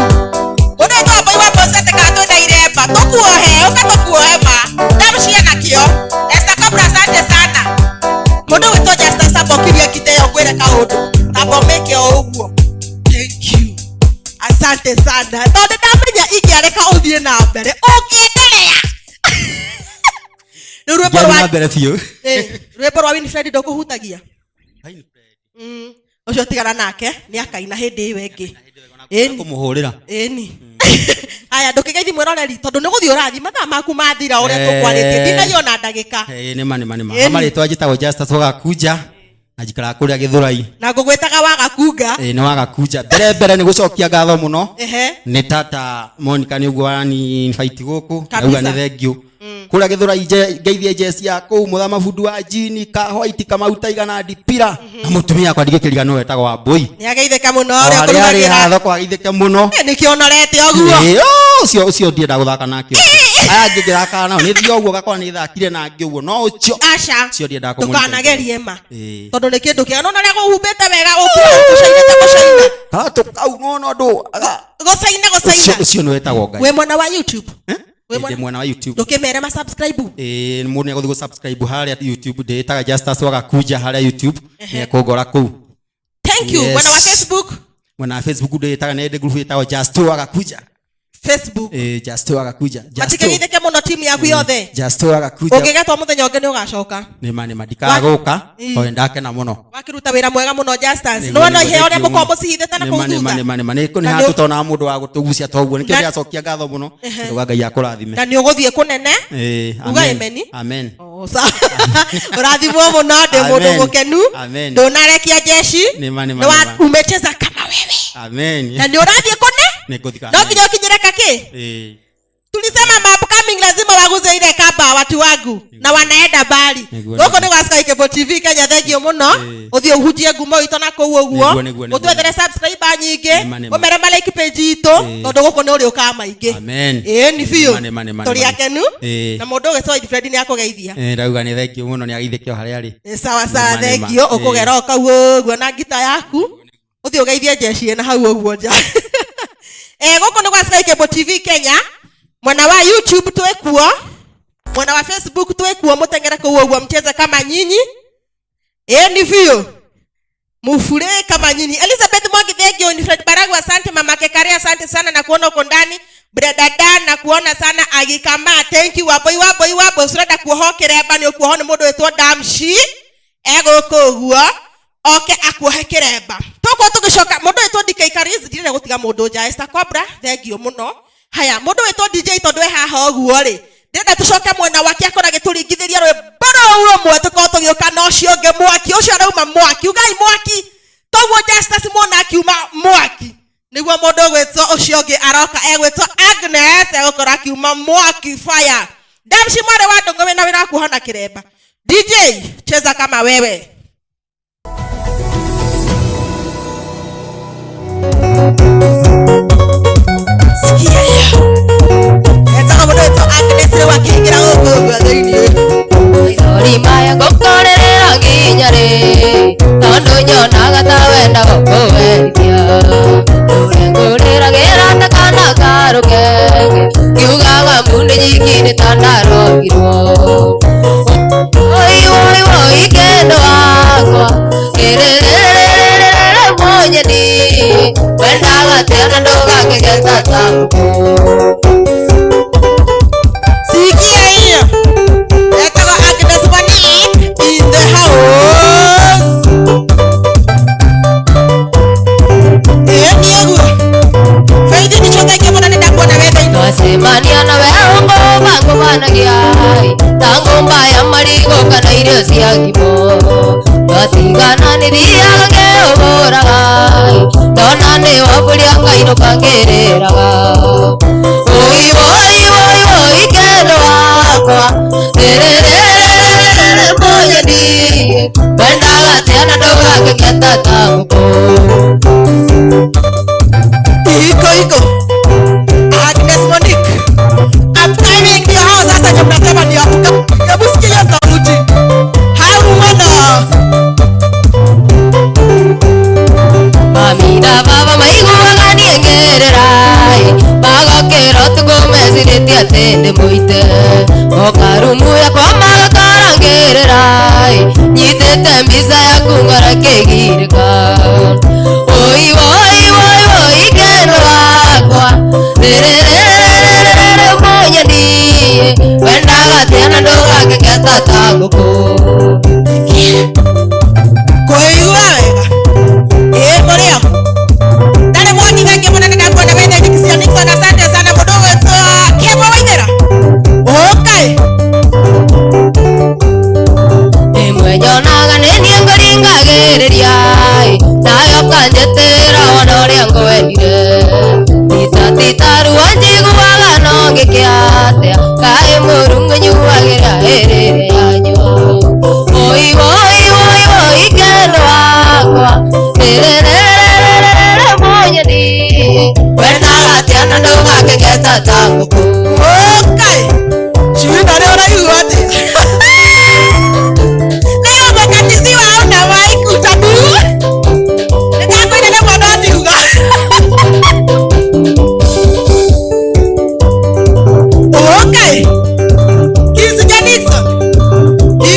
Mũndũ wĩtwo Wambui wa Bosete kana twĩna iremba tũkuohe ũka tũkuohe ma ndamcia nakĩo. Esther Cobra, asante sana. Mũndũ wĩtwo Justus Ambokirie ngite ĩyo ngwĩre kaũndũ tamba ũmĩke o ũguo. Thank you. Asante sana. Tondũ ndamenya ingĩareka ũthiĩ na mbere ũngĩenderea. Rĩu rwĩmbo Ngĩathiĩ rwa na mbere biũ. Rwĩmbo rwa Winfred ndũkũhutagia. Ũcio tigana nake nĩ akaina hĩndĩ ĩyo ĩngĩ. Ĩni. Kũmũhũrĩra. Ĩni. Aya ndũkĩgeithie mwĩroreri tondũ nĩ gũthiĩ ũrathiĩ mathaa maku mathira ũrĩa tũkwarĩtie ndinaiyo na ndagĩka. Nĩ ma nĩ ma nĩ ma. Ĩni. Marĩtwa njĩtagwo Justus Wagakunja na njikaraga kũrĩa Gĩthũrai. Na ngũgwĩtaga Wagakunga. Nĩ Wagakunja. Mbere mbere nĩ gũcokia ngatho mũno. Ehe. Nĩ tata Monica nĩ ũguo wani invite gũkũ. Kabisa. Ndauga nĩ thank you. Kũrĩa Gĩthũrai ngeithie njeci ya kũu mũthama bundu wa jini ka white kamau taigana ndipira na mũtumia wakwa ndingĩkĩriganĩrwo wetagwo Wambui. Nĩ ageithĩka mũno O ũrĩa harĩa arĩ ũkũrugagĩra. haha thoko ageithĩke mũno. Nĩkĩo ũnorete ũguo. Ĩĩ, ũcio ũcio ndienda gũthaka nake. Aya angĩ ngĩthakaga nao nĩ thiĩ ũguo gakora nĩ thakire na angĩ ũguo no ũcio Aca. ũcio ndiendaga kũmũnyita. Ndũkanagerie ma. Ĩĩ. Tondũ nĩ kĩndũ kĩega. Nĩwona ũrĩa gũhumbĩte wega ũkĩra gũcainĩte gũcaina. Gatũ kau nĩwona ũndũ Gũcaina ũcio gũcaina. ũcio nĩ wetagwo Ngai. Wĩ mwena wa YouTube. Wĩ Ndĩ mwena wa YouTube. Ndũkĩmere ma subscribe. Ĩĩ mũndũ nĩ egũthiĩ gũ-subscribe harĩa YouTube ndĩĩtaga Justus Wagakunja harĩa YouTube nĩ ekũngora kũu. Thank you. Yes. Mwena wa Facebook. Mwena wa Facebook ndĩĩtaga nĩ ndĩ group ĩtagwo Justus Wagakunja. Facebook. Ĩĩ Justus Wagakunja. Justus. Matikĩgeithĩke mũno timu yaku yothe. Justus Wagakunja. Ũngĩgetwo mũthenya ũngĩ nĩ ũgacoka. Nĩ ma nĩ ma ndikagũka Ĩĩ. tondũ ndakena mũno. Wakĩruta wĩra mwega mũno Justus. Nĩguo, Nĩwona nĩguo, iheo ũrĩa thank you mũkoragwo mũno. mũcihithĩte na Nĩ kũu ma nĩ ma thutha. nĩ ma nĩ ma nĩ Na haha nĩ- tũtonaga mũndũ wa gũtũgucia toguo nĩkĩo Na- ndĩracokia ngatho mũno Ehe. ndauga Ngai akũrathime. Na nĩ ũgũthiĩ kũnene. Ĩĩ, Uga amen. amen. Amen. Oh, sawa. Ũrathimwo mũno ndĩ mũndũ Amen. mũkenu. Amen. Ndũnarekia jeshi. Nĩ ma nĩ ma Nĩ wa- nĩ ma. umecheza kama wewe. Amen. Na nĩ ũrathiĩ kũne. Nĩ ngũthika. No nginya ũkinyĩre kaki. Ĩĩ. Tulisema ma upcoming lazima waguze ile kamba watu wangu na wanaenda mbali. Nĩguo, Gũkũ nĩ gwa Sky Cable TV Kenya thengio mũno. Ũthiĩ ũhunjie ngumo itũ na kũu ũguo. Nĩguo, nĩguo, nĩguo. Ũtwethere subscriber nyingĩ. Nĩ ma, nĩ ma. Ũmere ma like page itũ tondũ gũkũ nĩ ũrĩũkaga maingĩ. Amen. Ĩĩ nĩ biũ. Nĩ ma, nĩ ma, nĩ ma, Tũrĩ nĩ ma. akenu. Ĩĩ. Na mũndũ ũgĩtwo Winfred nĩ akũgeithia. Ĩĩ, ndauga nĩ thank you mũno nĩ ageithĩke o harĩa arĩ. Nĩ sawa sawa Nĩ ma, nĩ ma. thengio ũkũgera o kau ũguo na ngita yaku ũthiĩ ũgeithie jeshi ĩna hau ũguo nja. Gũkũ nĩ gwa Sky Cable TV Kenya mwena wa YouTube twĩ kuo mwena wa Facebook twĩ kuo mũteng'ere kũu ũguo mcheze kama nyinyi. Ĩĩ nĩ biũ mufure kama nyinyi. Elizabeth Mwangi thank you. Winfred Baragu asante. Mama Kekare asante sana na kuona uko ndani. Brother Dan na kuona sana agikama thank you. Wambui Wambui Wambui ũrenda kuohwo kĩremba nĩ ũkuohwo nĩ mũndũ wĩtwo Damshi egũkũ ũguo oke akuohe kĩremba. Tũgũkorwo tũgĩcoka mũndũ wĩtwo DK Kariz ndirenda gũtiga mũndũ nja. Esther Cobra thank you mũno. Haya mũndũ wĩtwo DJ tondũ e haha ũguo rĩ Ndĩrenda tũcoke mwena wake akorwo agĩtũringithĩria rwĩmbo rũu rũmwe tũkorwo tũgĩũka na ũcio ũngĩ mwaki ũcio arauma mwaki ugai mwaki toguo Justus muona akiuma mwaki nĩguo mũndũ ũgwĩtwo ũcio ũngĩ aroka egwĩtwo Agnes egũkorwo akiuma mwaki fire. Ndamci mwarĩ wa Ndũng'ũ wĩna wĩra wa kuohana kĩremba. DJ cheza kama wewe. Sikia hiyo. Etagwo mũndũ wĩtwo Agnes rĩu akĩingĩra gũkũ ũguo thĩiniĩ. Maithori maya ngũkorerera nginya rĩ tondũ nyonaga ta wenda gũkũwerithia ngũrĩragĩra ta kana karũkenge ngiugaga mundu nyingĩ nĩ ta ndarogirwo oi oi oi kendo wakwa rĩrĩrĩrĩrĩrĩ mũnyeni wendaga atĩa na ndũgakĩgeta ta ngũkũ. Sikia hiyo. Etagwo Agnes Monique in the house. Ĩĩ nĩ ũguo. Faith nĩcio thengia mũno nĩ ndakuona wĩ thĩinĩ. Twacemania nawe ngũmba ngũmanagia ta ngũmba ya marigũ kana irio cia ngimo twatigana nĩ thiaga ngĩũhũraga ndona nĩ wambũria ngainũka ngĩrĩraga woi woi woi woi kendo wakwa rĩrĩrĩrĩrĩ mũnyeni wendaga atĩa na ndũgakĩgeta ta ngũkũ. Iko iko. Agnes Monique. Upcoming ndio hao sasa ndio mnasema ni upcoming. Hebu sikia hiyo sauti. Harumana. Mami na baba maiguaga niĩ ngĩrĩra magokĩra ũtukũ mecirĩtie atĩ ndĩ mũite moka rumu yakwa magakora ngĩrĩra nyitĩte mbica yaku ngoro ĩkĩgirĩka woi woi woi woi kendo wakwa rĩrĩrĩrĩrĩrĩ mũnyeni wendaga atĩa na ndũgakĩgeta ta ngũkũ. Kũigua wega. Ĩĩ mũrĩo. Ndarĩ mwaki thengia mũno nĩ ndakuona wĩ thĩinĩ Kisia Nixon asante sana mũndũ ũgwĩtwo Kĩambo Waithera. Ũkai. Ĩmwe nyonaga nĩ niĩ ngũringagĩrĩria nayo kanjĩtĩra wona ũrĩa ngwendire tita tita ruo njiguaga no ngĩke atĩa kaĩ mũrungu nyuagĩra ĩrĩrĩ yanyua woi woi woi woi kendo wakwa rĩrĩrĩrĩrĩrĩ mũnyeni wendaga atĩa na ndũgakĩgeta ta ngũkũ. Ũkai. Ciwina rĩ ũraigua atĩa? Leo umekatiziwa hauna mic utadu. Nĩndakwĩra na mwana atiuga. Ũkai. Kisi Nixon.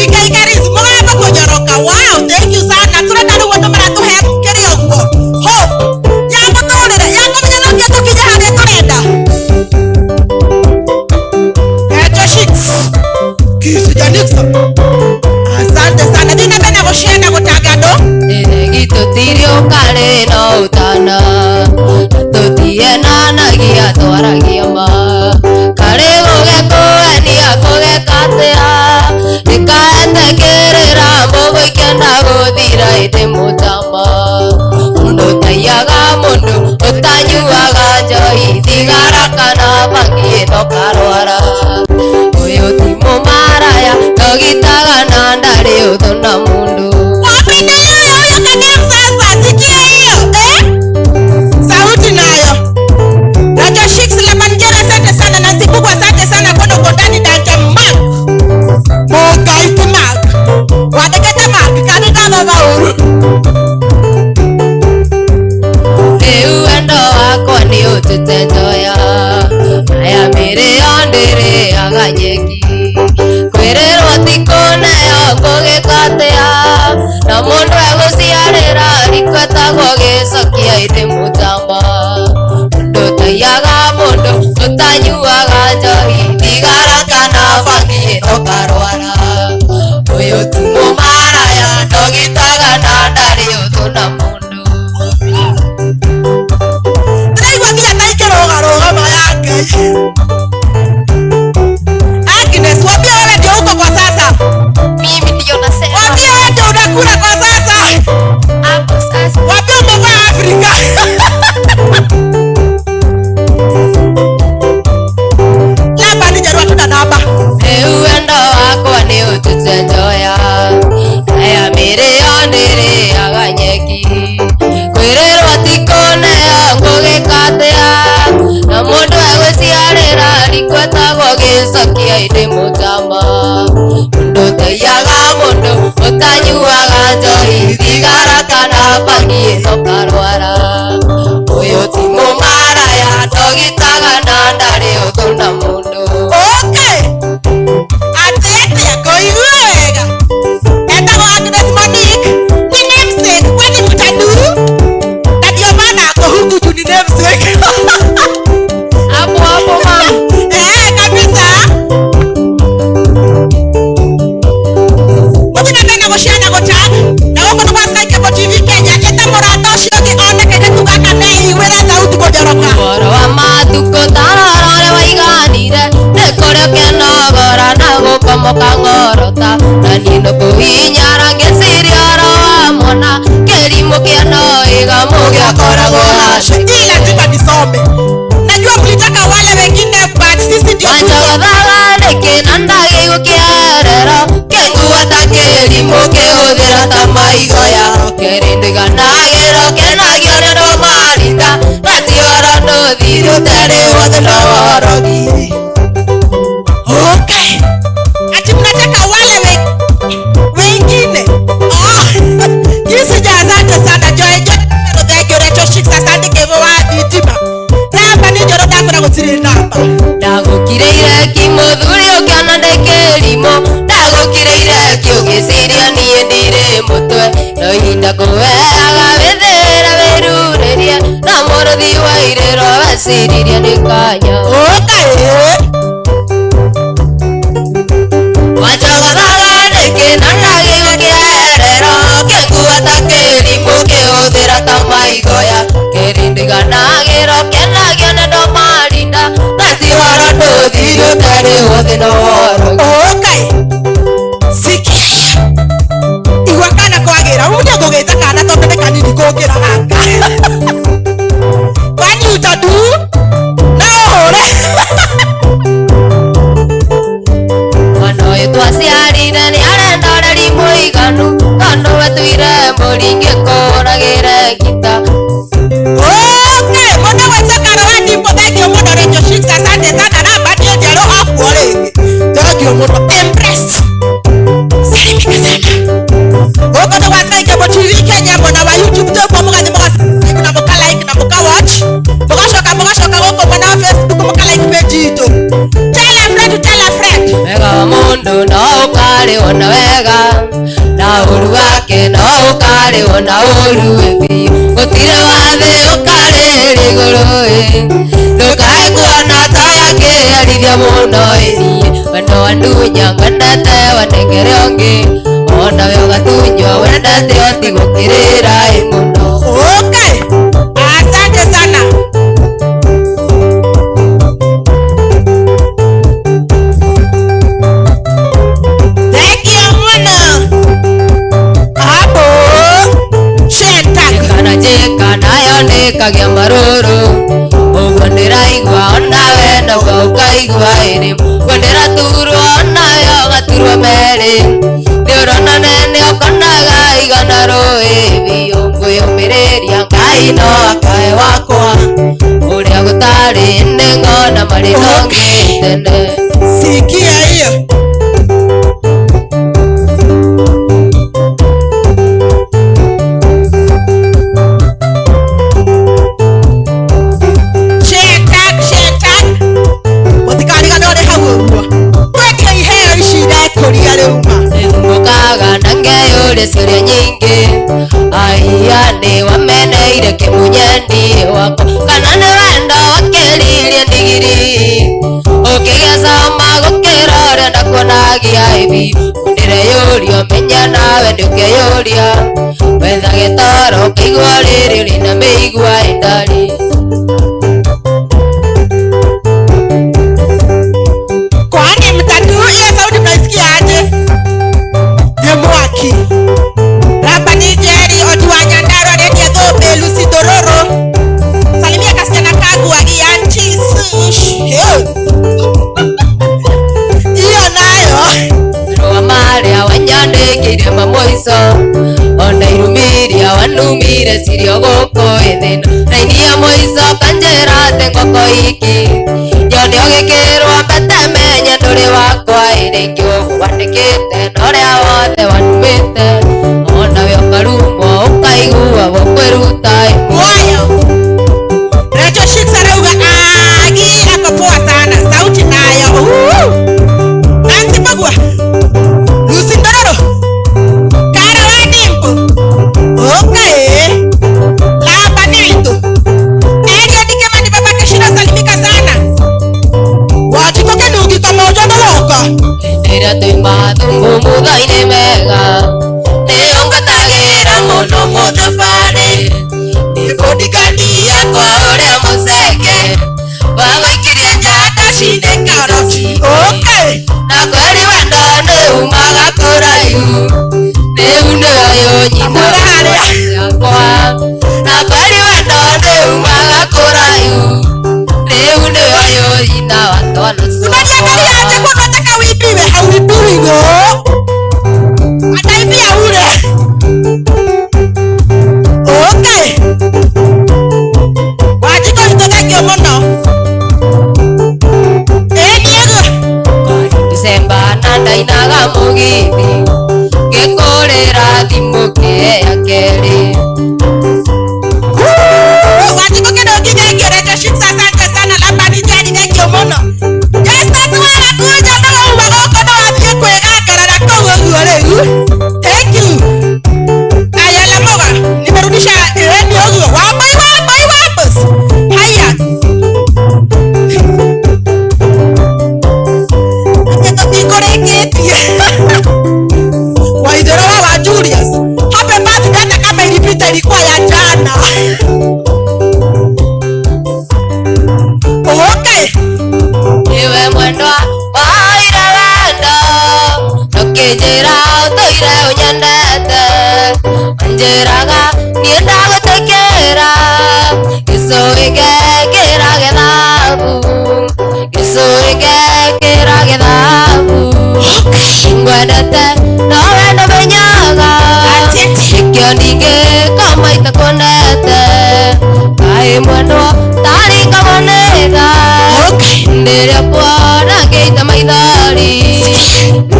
Ikaikaris mũgambo kũnyoroka. Wow, thank you sana. Tũrenda rĩu andũ maratũhe kĩrĩa ũguo. Hope ya mũtũrĩre ya kũmenya no nginya tũkinye harĩa tũrenda. Echo Shix. Kisi Nixon. Asante sana. Thiĩ na mbere na gũshare na gũtanga andũ. Ĩregi tũtiriũkarĩ no ũtana na tũtienanagia twaragia ma karĩ gũgekũenia kũgeka atĩa ndĩkaetĩkĩrĩra mbũgũ ikĩenda gũthira ĩndĩ mũtama mũndũ ũtaiyaga mũndũ ũtanyuaga njohi thigara kana bangi ĩno karwara ũyũ ti mũmaraya ndogitaga na ndarĩ ũthũ na mũndũ. Wapi na hiyo huyo kanamu sasa, sikia hiyo eh? Sauti nayo. Rajo Shix Lamanjera, asante sana. Nancy Bugu, asante sana. Kono uko ndani Danja Mark. Mũngaiti Mark. Wandĩkĩte Mark, kana ndathoma ũru. Rĩu wendo wakwa nĩ ũtĩte njoya maya mĩrĩo ndĩrĩaga nyeki kwĩrĩrwo ti kũneo ngũgĩka atĩa na mũndũ egũciarĩra riko etagwo gĩcokia ĩndĩ mũtamba mũndũ ũtaiyaga mũndũ ũtanyuaga njohi thigara kana bangi ĩno karwara ũyũ ti mũmaraya ndogitaga na ndarĩ ũthũ na mũndũ. Ndĩraigua nginya ta ikĩrũgarũgama ya Ngai. wetagwo gĩcokia ĩndĩ mũtama mũndũ ũtaiyaga mũndũ ũtanyuaga njohi thigara kana bangi ĩno karwara ũyũ ti mũmaraya ndogitaga na ndarĩ ũthũ na mũndũ. Okay. Atete koigua wega. Etagwo Agnes Monique. Ni namesake kwani mtaduru? Na ndio maana ako huku juu ni namesake. Hapo hapo mama. Eh, kabisa. Mũthiĩ na mbere na gũshare na gũtag. Na gũkũ nĩ gwa Sky Cable TV Kenya. Ĩta mũrata ũcio ũngĩ one kairĩtu gaka meiguĩra thauti kũnjoroka. Ũhoro wa matukũ tarora ũrĩa waiganire nĩ kũrĩ ũkĩnogora na gũkomoka ng'orota na niĩ no kũhinyara ngĩciria ũhoro wa mwana kĩrimũ kĩa noiga mũgĩakoragwo haca. Hii lazima nisome. Najua mlitaka wale wengine but sisi ndio tuko. Wanjogothaga nĩkĩ na ndagĩgũkĩerero kĩngua ta kĩrimũ kĩhũthĩra ta maigoya kĩrĩndĩganagĩro kĩnagio nĩ ndũmarinda na ti ũhoro ndũthiri ũtarĩ wothe no worogi. Okay. Ati mnataka wale wengine. Oh. Kisija asante sana Joy Joy. Thank you Rachel Shix asante kevo wa thitima. Namba nĩ njoro ndakora gũtirĩ namba. Ndagũkirĩire ki mũthuri ũkĩona ndĩ kĩrimũ ndagũkirĩire ki ũgĩciria niĩ ndirĩ mũtwe no ihinda ngũheaga wĩthĩre wĩrurĩrie na mũrũthi wa irĩro weciririe nĩ kanya. Okay. Wanjogothaga nĩkĩ na ndagĩgũkĩerero kĩngua ta kĩrimũ kĩhũthĩra ta maigoya kĩrindiganagĩro kĩnagio nĩ ndũmarinda na ti ũhoro ndũthiri ũtarĩ wothe no worogi. Okay. Sikia. Igua kana kwagĩra. Ũmũthĩ ngũgĩta kana tondũ nĩ kanini kũngĩra gaka. Kwani utadu? No ũhũre. Mwana ũyũ twaciarire nĩ arenda ũreri mũiganu tondũ wetuire mbũri ngĩkũragĩre ngita. Okay, mũndũ gwĩtwo Karora Ndimbo, thank you mũno Rachel Shix, asante sana. Namba nĩ njerũ akuo rĩngĩ. Thank you mũno. Empress. Salimika sana. Gũkũ nĩ gwa Sky Cable TV Kenya, mwena wa YouTube twĩkuo mũgathiĩ mũga na mũka like na mũka watch. Mũgacoka mũgacoka gũkũ mwena wa Facebook mũka like page itũ. Tell a friend to tell a friend. Wega wa mũndũ no ũkarĩwo na wega na ũru wake no ũkarĩwo na ũru biũ gũtirĩ wathĩ ũkarĩrĩ igũrũ ĩ ndũkae kuona ta wakĩarithia mũno ĩ niĩ wendo wandunya ngwendete wanengere ũngĩ ona we ũgatunywo wendete ũtigũkĩrĩra ĩ mũno. Okay. Asante sana. Thank you mũno. Hapo. Share tag. Kana njĩka nayo nĩkagĩa marũrũ ũguo ndĩraigua onawe noguo ũkaigua ĩrĩ ũguo ndĩraturwo onawe ũgaturwo merĩ nĩ ũrona nene ũkonaga igana rũĩ biũ ngwĩyũmĩrĩria Ngai no akae wakwa ũrĩa gũtarĩ nĩ ngona marĩ nongi tene. Sikia hiyo. Share tag, share tag. Mũtikariganĩrwo nĩ hau ũguo. Twendie iheo ici irekũria rĩu ma. Nĩthumũkaga na ngeyũria ciũria nyingĩ aiya nĩ wameneire kĩmunyendi wakwa kana nĩ wendo wakĩririe ndigiri ũkĩgĩa cama gũkĩra ũrĩa ndakuonagia ibi ndĩreyũria ũmenye nawe ndũkeyũria wetha gĩtoro ũkaigua rĩrĩ ũrĩ na mĩigua ĩtarĩ. Kwani mtatu hiyo sauti mnaisikia aje? Ni mwaki. Ramba ni Jerry Oti wa Nyandarua Redia Thũmbĩ Lucy Ndororo. Salimia kasichana kangu agianti sush. Hiyo nayo. Marũa marĩa wanyandĩkĩire ma mũico ona irumiria wanumire cirio gũkũ ĩthĩna raini ya mũico kanjĩra atĩ ngoko iki nyone ũgĩkĩrwo mbete Nĩkĩo wandĩkĩte na ũrĩa wothe wanumĩte onawe ũkarumwo ũkaigua gũkwĩruta Moyo. Rachel Shicks arauga agi ako poa sana, sauti nayo. Nancy Magwa. Lucy Ndororo. Kara wa Dimpo. Okay. Laba ni vitu. Elio Dikemani baba Keshira salimika sana. Wachikoke nugi kama ujagoroka. Rĩrĩa tũima thungumutha-inĩ mega nĩũngatagĩra mũno mũthabarĩ nĩkũndikania kwa ũrĩa mũceke wagũikirie njata cinĩkaroci. Okay. Na kweri wendo nĩ umaga kũraihu rĩu nĩyo yũnyita yakwa na kweri wendo nĩ umaga kũraihu rĩu nĩyo yũnyita wa twana. Unaniangalia aje kwa unataka uibiwe? Hauibiwi go. Ataibia ule. Okay. Wajiko nitotagio muno. Eh, Diego. Disemba na ndainaga mũgithi ngĩkũrĩra thimũ kĩea kerĩ. Wajiko kidogo thank you. Rachel Shicks asante sana. Labda ni jadi thank you muno. Justus warakuja no wauma gũkũ no wathiĩ kwĩgangarara kũu ũguo rĩu. Thank you. Aya Lamoga, nimerudisha ni ũguo. Wambui wambui wambus. Haya. Atĩ tũtikũrĩkĩtie. Waithera wa Julius. Happy birthday hata kama ilipita ilikuwa ya jana. Okay. Niwe mwendwa waire wendo ndũkĩnjĩra ũtũire ũnyendete wanjĩraga niĩ ndagũtĩkĩra gĩcũĩ ngekĩra gĩthabu gĩcũĩ ngekĩra gĩthabu ngwendete no we ndũmenyaga nĩkĩo ndingĩkoma itakwendete kaĩ mwendwa taringagwo nĩ tha ndĩrĩa kuona ngĩita maithori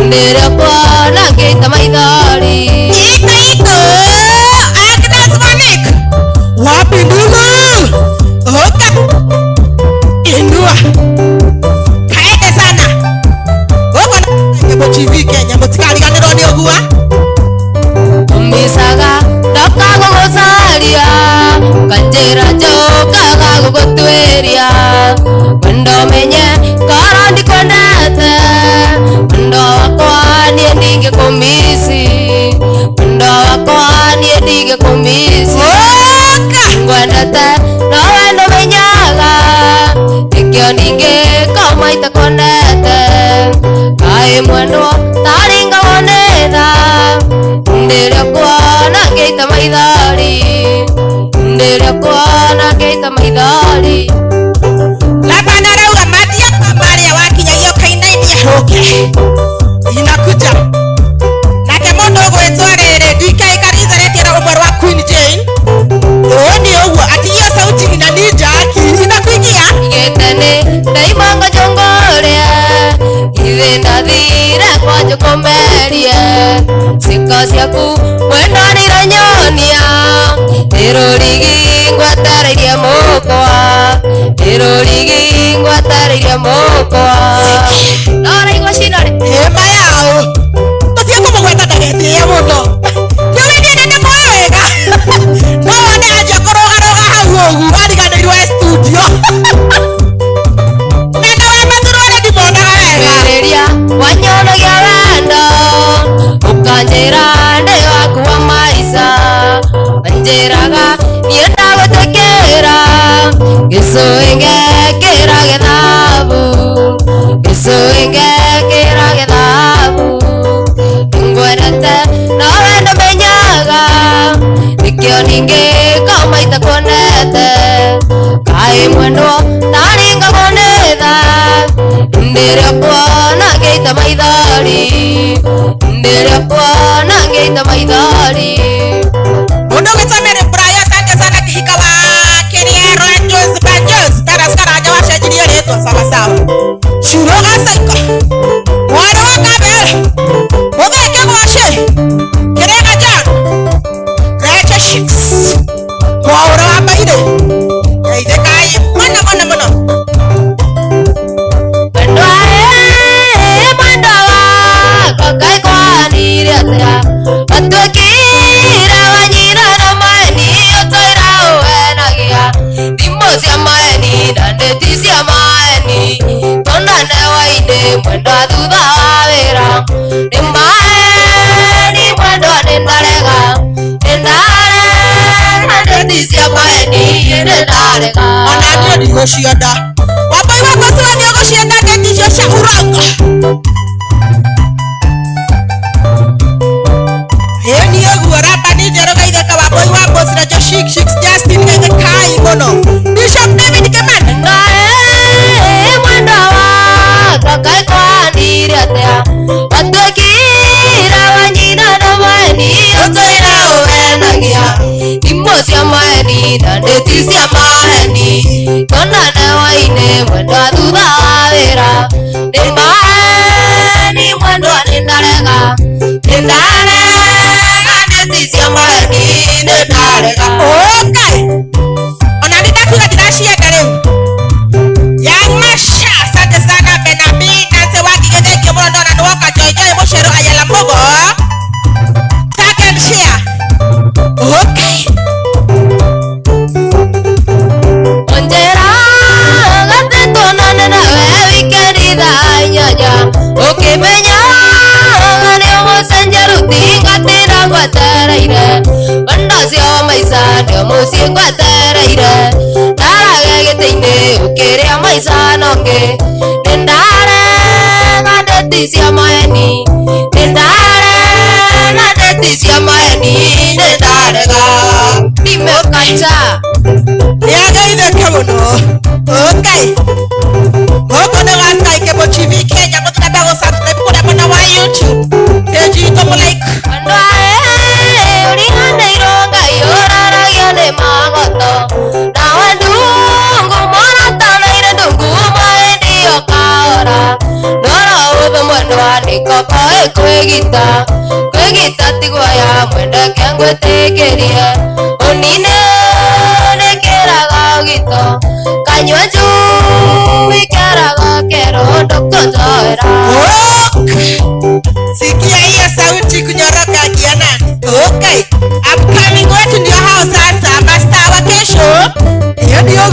ndĩrĩa kuona ngĩita maithori. Iko iko. Agnes Manik. Wapi ndugu? Okay. Inua. Kaende sana. Huko na TV Kenya mutikariganirwo ni ũguo. Umisaga ndoka gũgũcaria kanjĩra njũkaga gũgũtuĩria wendo menye korwo ndikwendete wendo wakwa niĩ ndingĩkũmici wendo wakwa niĩ ndingĩkũmici ngwendete no we ndũmenyaga nĩkĩo ndingĩkoma itakwendete kaĩ mwendwa taringagwo nĩ tha ndĩrĩa kuona ngĩita maithori ndĩrĩa kuona ngĩita maithori. Labda arauga mathia marĩa wakinyagia ũkainainia hũke inakuja nake mũndũ ũgwĩtwo rĩrĩ DK Kariza retiera ũmwe rwa Queen Jane ũũ nĩ ũguo ati hiyo sauti inanija inakuingia Igĩte nĩ ndaimango njũngũrĩe ithe ndathire kwa njũkũmerie ciĩko ciaku mwendwa nĩiranyonia ĩrũrigi ngwetereirie mũkwa ĩrũrigi ngwetereirie mũkwa no ũraigua cinore hĩma yao tũthiĩ kũmũgweta ndagetĩe mũno nĩũĩ niĩ nĩndĩmũĩ wega no wone anjia kũrũgarũga hau ũguo ariganĩirwo e studio nenda wa mathurwo ndimonaga wega. Rĩrĩa wanyonagia wendo ũkanjĩra ndĩ waku wa maica wanjĩraga niĩ ndagũtĩkĩra gĩcũĩ ngekĩra gĩthabu gĩcũĩ ngekĩra gĩthabu ngwendete no we ndũmenyaga nĩkĩo ndingĩkoma itakuonete kaĩ mwendwa taringagwo nĩ tha ndĩrĩa kuona ngĩita maithori ndĩrĩa kuona ngĩita maithori. Mũndũ ũgĩtwo Mary Brayo asante sana kihika wa Kiriero Jones Banjos Taras Karanja wacenjirio rĩtwa sawa sawa Shuro Gasaiko mwarĩ wa mwendwa thutha wa wĩra. Nĩ maheni mwendwa nĩ ndarega, nĩ ndarega ndeti cia maheni nĩ ndarega. Ona niĩ ndigũcienda. Wambui wa Mbũci we nĩũgũcienda ndeti icio cia urongo. Ĩĩ niĩ ũguo Rambani Njerũ Gaitheka Wambui wa Mbũci na Joshik Shik Justin Gaithe-kai mũno. Bishop David Kimani. Nae mwendwa wakwa kaĩ kwahanire atĩa? Watuĩkire wa nyina na maheni ũtũire ũhenagia. Thimũ cia maheni na ndeti cia maheni, tuonane hwaĩ-inĩ mwendwa thutha wa wĩra. Nĩ maheni mwendwa nĩ ndarega, nĩ ndarega ndeti cia maheni nĩ ndarega. Okay. Ona nĩ ndakiuga ndiracienda rĩu. Young Masha, asante sana Benabi, Nancy Wangige, thank you mũno ndona nĩ woka. Joy Joy Mũcero Ayala Mũgo. Tag and share. Okay. Onjera gatĩ tuonane nawe wikendi thaa inyanya, ũkĩmenya nĩ ũgũcenjia ruti ngatinda ngwetereire. Wendo ũcio wa maica nĩo mũciĩ ngwetereire, ndarage gĩtĩ-inĩ ũkĩrĩa maica nongĩ. Nĩ ndarega ndeti cia maheni, nĩ ndarega ndeti cia maheni, nĩ ndarega. Nimekacha. Nĩagaithĩke mũno. Okay. Gũkũ nĩ gwa Sky Cable TV Kenya, mũthiĩ na mbere gũ-subscribe kũrĩa mwena wa YouTube. Page itũ mũ-like. Mwendwa ĩ, ũriganĩirwo Ngai ũraragio nĩ magoto. Nawe ndungu mũratanaire ndungu mahĩndĩ ũkaora. Ndoro ũthũ mwendwa nĩ koko ĩkwĩgita, kwĩgita ti guoya mwendeke ngwĩtĩkĩrie. Ũnine nĩkĩraga ũgito, kanyua njui keraga kero ndũkũnjoera. Okay. Sikia hiyo sauti kunyoroka akia nani? Okay. Upcoming wetu ndio hao sasa, mastaa wa kesho. Hiyo ndio.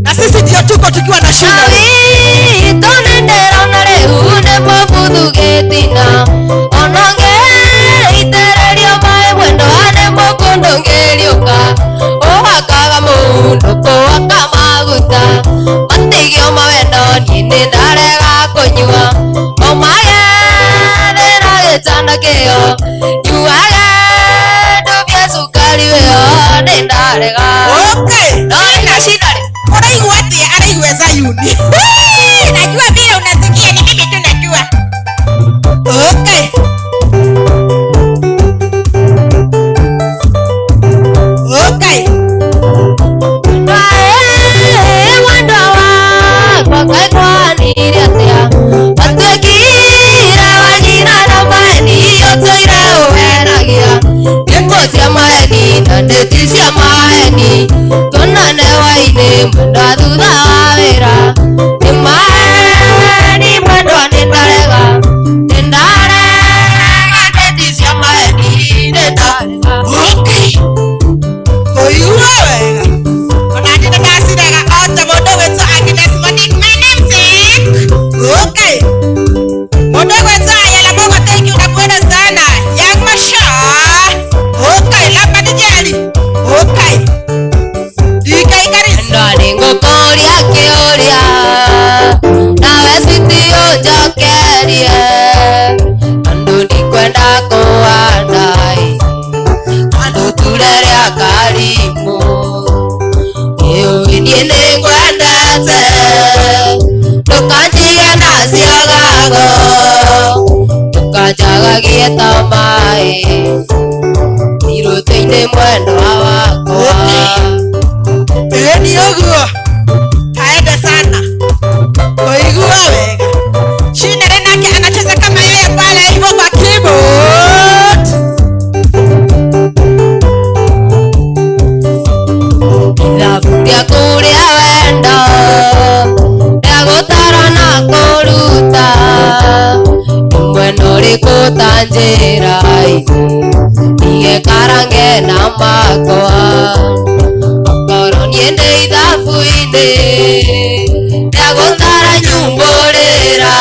Na sisi ndio tuko tukiwa na shida. Witũ nĩndĩrona rĩu nĩ mũbuthu gĩtina, ona ngĩitĩrĩrio maĩ mwendwa nĩ mũkũndũ ngĩriũka. Ũhakaga mũndũ kũhaka maguta, matigio mawendo niĩ nĩndarega kũnyua. Ũmagethera gĩtanda kĩo, nyuage ndũmia cukari wĩo nĩndarega. Okay. No ĩna shida rĩ. Ũraigua atĩa? Araigua Zayuni. Najua vile unasikia ni mimi tu najua. Okay. Okay. Nae mwendwa wakwa kaĩ kwahanire atĩa? Watuĩkire wa nyina na maheni ũtũire ũhenagia. Thimũ cia maheni na ndeti cia maheni, tuonane hwaĩ-inĩ mwendwa thutha wa wĩra. Nĩ maheni mwendwa nĩ ndarega, nĩ ndarega ndeti cia maheni nĩ ndarega. Okay. Kũigua wega. Ona niĩ nĩndacirega o ta mũndũ gwĩtwo Agnes Monique, my namesake. Okay. Mũndũ gwĩtwo Ayala Mogo, thank you, nakuona sana. Young Masha. Okay, Lambert Jerry. Okay. DK Karis. Mwendwa nĩngũkũria kĩũria, nawe switi ũnjokerie. Andũ ndikwenda kũhanda ĩ, andũ turere akarimũ. Ĩũĩ niĩ nĩngwendete, ndũkanjige na ciagago, ndũkanjagagie ta maĩ, irũtũ-inĩ mwendwa wakwa. Ĩĩ ni ũguo. Kaende sana. Kũigua wega. Shinere nake anacheza kama yeye pale hivyo kwa keyboard. Ithabu rĩaku rĩa wendo rĩa gũtara na kũruta, nĩ mwena ũrĩkũ ũtanjĩra ĩ, ndige karange na makwa. Okorwo niĩ ndĩ ithabu-inĩ rĩa gũtara nyumbũrĩra,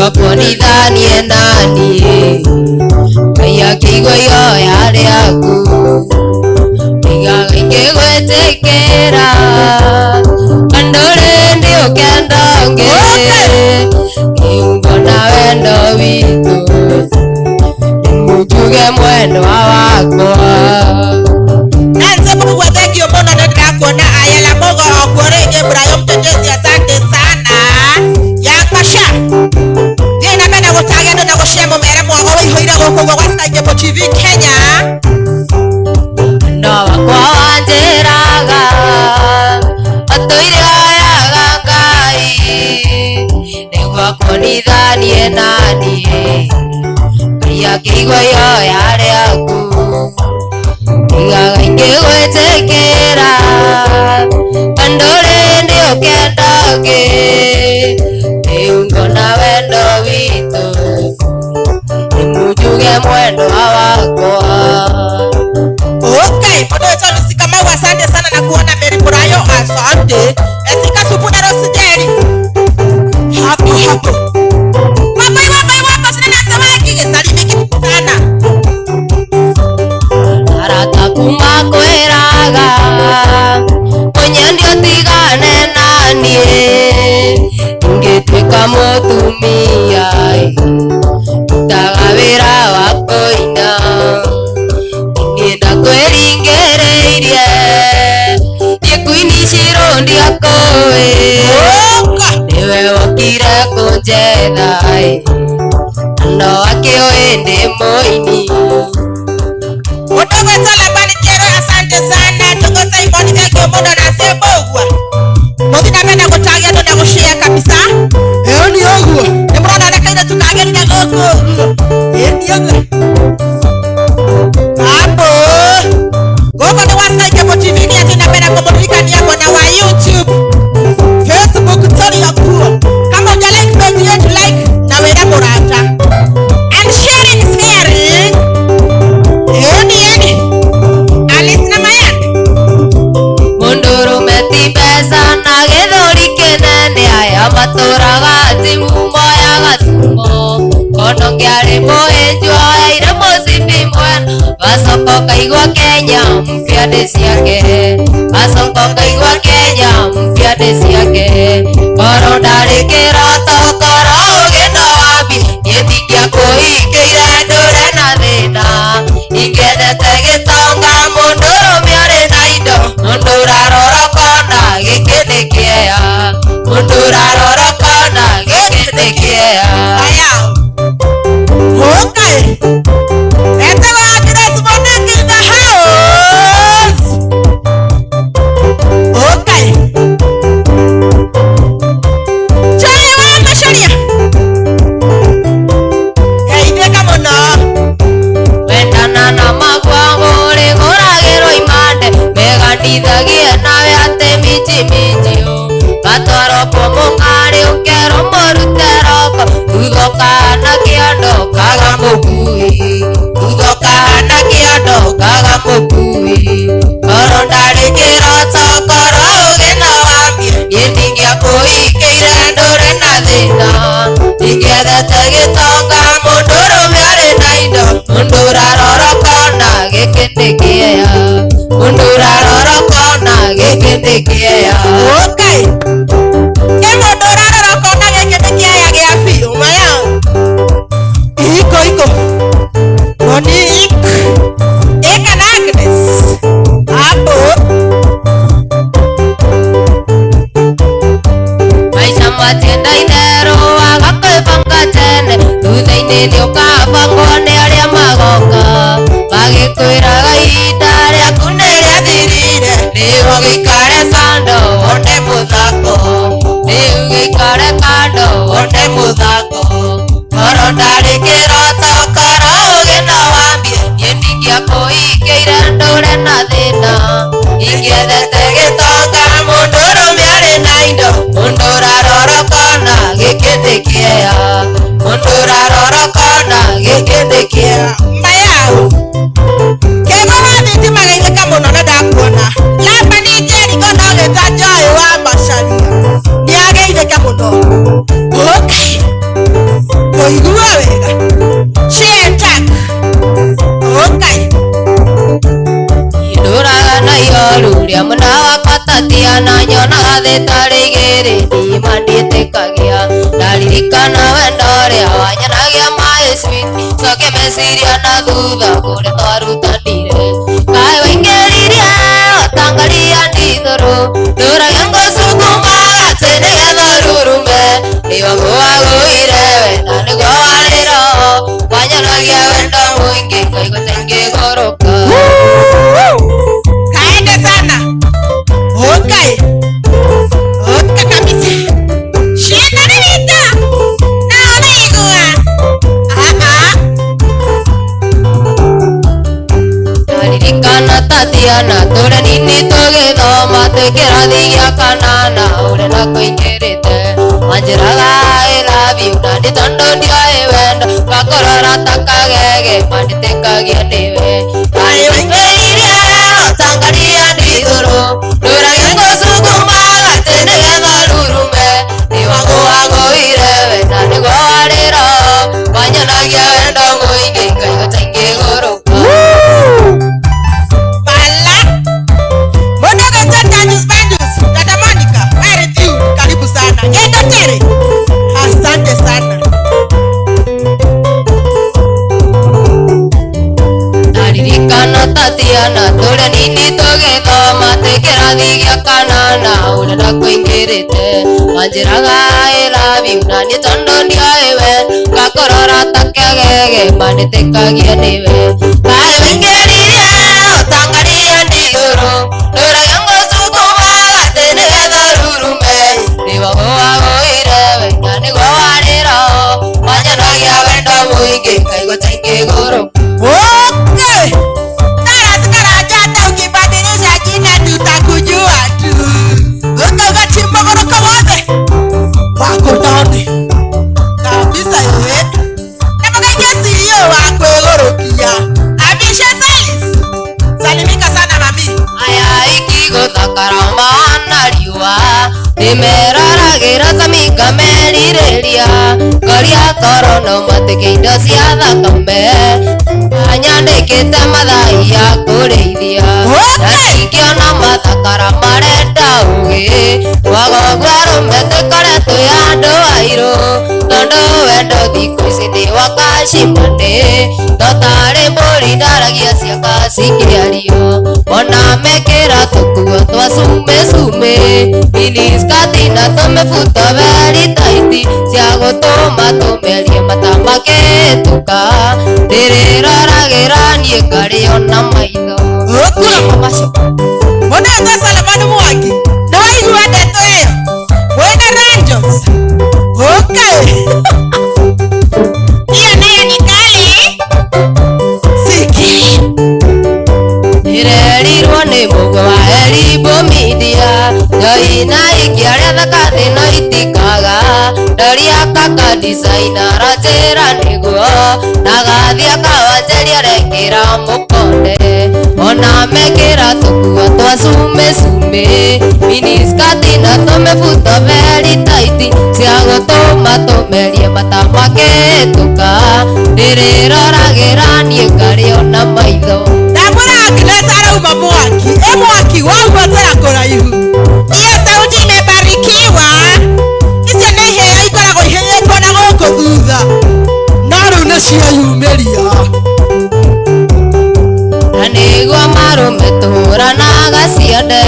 Wakuonithanie naniĩ Ngai akĩigua ihoya rĩaku Ndigaga ingĩgwĩtĩkĩra Andũ rĩndĩ ũkenda ũngĩ Kĩungo na wendo witũ Nĩmũnjuge mwendwa wakwa. Nanze Mungu thank you muno nĩ ndĩrakuona Ayala Mugo okuo rĩngĩ Brayo Mtetezi asante sana yakasha thiĩ na mbere gũtagia andũ na gũshare mũmere mwago wĩihũire gũkũ ũguo gwa Sky Cable TV Kenya. No wakwa wanjĩraga atũire oyaga Ngai nĩguo akuonithanie naniĩ Ngai akĩigua ihoya rĩaku Ndigaga ingĩgwĩtĩkĩra Andũ rĩndĩ ũkenda ũngĩ Kĩungo na wendo witũ Nĩmũnjuge mwendwa wakwa. Okay, mũndũ wĩtwo Lucy Kamau asante sana na kuona Mary Burayo asante. Esika Supu na Rose Njeri. Hapo hapo. Wako wako wako sina nasema gĩsalimiki sana. Arata kuma kwĩraga Mũnyendi ũtigane naniĩ Ingĩtuĩka mũtumia Ndutaga wĩra wa kũina Niĩ ndakwĩringĩrĩirie Niĩ kuini Shiro ndiakũĩ Nĩwe wokire kũnjetha Na no akĩũĩ ndĩ mũini. Mũndũ ũgwĩtwo Labani Kĩero asante sana. Ndũng'ũ Simon thank you mũno na Sembogwa. Mũthiĩ na mbere na gũtagia andũ na gũshare kabisa. Ĩyo nĩ ũguo. Nĩ mũrona ũrĩa kairĩtu kagĩrire gũkũ ũguo. Ĩyo nĩ ũguo. Hapo. Gũkũ nĩ gwa Sky Cable TV nĩ atĩ na mbere kũmũririkania mwena wa YouTube, Facebook tũrĩ o kuo. Kama huja like page yetu like na wĩre mũrata. And sharing is caring. Ĩni ĩni. Alice na Mayan. Mũndũrũme ti mbeca na gĩthũri kĩnene aya matũraga timu moyaga sumo kono ngĩarĩ mũhĩnju oeire mũcibi mwena gacoka ũkaigua Kenya mpya ndĩ ciake gacoka ũkaigua Kenya mpya ndĩ ciake korwo ndarĩ kĩroto korwo ũgĩ no wambi niĩ ndingĩakũhingĩire ndũre na thĩna ingĩendete gĩtonga mũndũrũme arĩ na indo mũndũ ũrarora ũkona gĩkĩ nĩ kĩea mũndũ ũrarora ũkona gĩkĩ nĩ kĩea. Aya. Okay. Etagwo Agnes Monique in the house. Okay. Joy wa Macharia. Geithĩka mũno. Wendana na magwa mũrĩgũragĩrwo imande meganithagie nawe atĩ minji minji ũ gatwarwo kũmũng'arĩ ũkerwo mũrute roko thutha ũkahana kĩondo kaga mũkui thutha ũkahana kĩondo kaga mũkui korwo ndarĩ kĩroto korwo ũgĩ no wambie niĩ ndingĩakũhingĩire ndũre na thĩna ingĩendete gĩtonga mũndũrũme arĩ na indo mũndũ ũrarora ũkona gĩkĩ nĩ kĩea mũndũ ũrarora ũkona gĩkĩ nĩ kĩea. Okay. Kĩ mũndũ ũrarora ũkona gĩkĩ nĩ kĩea gĩa biũ maya. Iko iko. Monique. Eka na Agnes. Hapo. Maica matienda itherũ waga kwĩbanga tene thutha-inĩ nĩ ũkabangwo nĩ arĩa magoka magĩkwĩraga ihinda rĩaku nĩ rĩathirire rĩu ũgĩikare kando wone mũthako rĩu ũgĩikare kando wone mũthako korwo ndarĩ kĩroto korwo ũgĩ no wambie niĩ ndingĩakũhingĩire ndũre na thĩna ingĩendete gĩtonga mũndũrũme arĩ na indo mũndũ ũrarora ũkona gĩkĩ nĩ kĩea mũndũ ũrarora ũkona gĩkĩ nĩ kĩea. Mayau. Kĩgo wa thitima geithĩka mũno na ndakuona. Labani Jericho no gĩta Joy wa Macharia. Nĩ ageithĩka mũno. Okay. Rĩta rĩigĩrĩ ndima ndiĩtĩkagia ndaririkana wendo ũrĩa wanyonagia maĩ sweet coke meciria na thutha kũrĩa twarutanire kaĩ waingĩririe ũtangaria ndithũrũ ndũragia ngũcukuma atĩ nĩgetha ũrurume nĩwagũagũire we na nĩguo warĩ roho wanyonagia wendo mũingĩ ngaigua ta ingĩgũrũka. Kaende sana. Okay. Okay kabisa. Shida nilita. Na unaigua. Ah ah. Ndaririkanatatiana tũrĩ nini tũgĩthoma twĩ kĩrathi gĩa kanana ũrĩa ndakũingĩrĩte wanjĩraga I love you na nĩ tondũ ndioĩ wendo ngakũrora ta kagege mandĩtĩkagia nĩwe kaĩ waingĩririe ũtangaria ndithũrũ ndũragia ngũcukuma gatĩ nĩgetha ũrurume nĩwagũagũire we na nĩguo warĩ roho wanyonagia wendo mũingĩ ngaigua ta ingĩgũrũka. Bala. Mbona kwa Daniels Bandus? Dada Monica, very cute. Karibu sana. Gendo Tere. Asante sana. Ndaririkanatatiana tũrĩ nini tũgĩthoma twĩ kĩrathi gĩa kanana ũrĩa ndakũingĩrĩte wanjĩraga I love you na niĩ tondũ ndioĩ we ngakũrora ta kagege mandĩtĩkagia nĩwe kaĩ waingĩririe ũtangaria ndithũrũ ndũragia ngũcukuma gatĩ nĩgetha ũrurume nĩwagũagũire we na nĩguo warĩ roho wanyonagia wendo mũingĩ ngaigua ta ingĩgũrũka. Okay. Taras Karanja hata ukibadilisha jina tutakujua tu. Ukauga timbogoroko wothe. Wako ndani. Kabisa eh. Na mũgeithie CEO wa kwĩgũrũkia. Abisha Salis. Salimika sana mami. Aya ikigũthakara mahana riũa nĩmeroragĩra ta merirĩria ngoria korono matĩke indo cia thakame anyandĩkĩte mathai ya kũrĩithia na ningĩona mathakara marenda ũgĩ wagoguo arũme tũkore twĩ andũ airũ tondũ wendo thikũ ici nĩ wa kacimani to tarĩ mbũri ndaragia ciaka cikĩario ona mekĩra tũkuo twa cume cume miniskati na tũmĩbuto very tight cia gũtũma tũmerie mata makĩhĩtũka ndĩrĩroragĩra niĩ ngarĩo na maitho. Okay. Mbona kwa Solomon Mwangi? Nĩ waigua ndeto ĩyo? Wĩna Rangers. Okay. Hiyo nayo ni kali. Siki. Ndĩrerirwo nĩ mũgwe wa Elibo Media Ngai na ingĩ arĩa thaka thĩ no itikaga ndoria kaka designer aranjĩra nĩguo na gathiĩ akawanjĩria arekĩra mũkonde ona mekĩra tũkuo twa cume cume miniskati na tũmĩbuto very tight cia gũtũma tũmerie mata makĩhĩtũka ndĩrĩroragĩra niĩ ngarĩo na maitho. Ndamwĩra Agnes arauma mwaki. Ĩ mwaki wauma tera kũraihu. Hiyo sauti imebarikiwa. Icio nĩ iheo ikoragwo iheetwo na gũkũ thutha. No rĩu nĩcieyumĩria. Na nĩguo marũme tũhũranaga ciande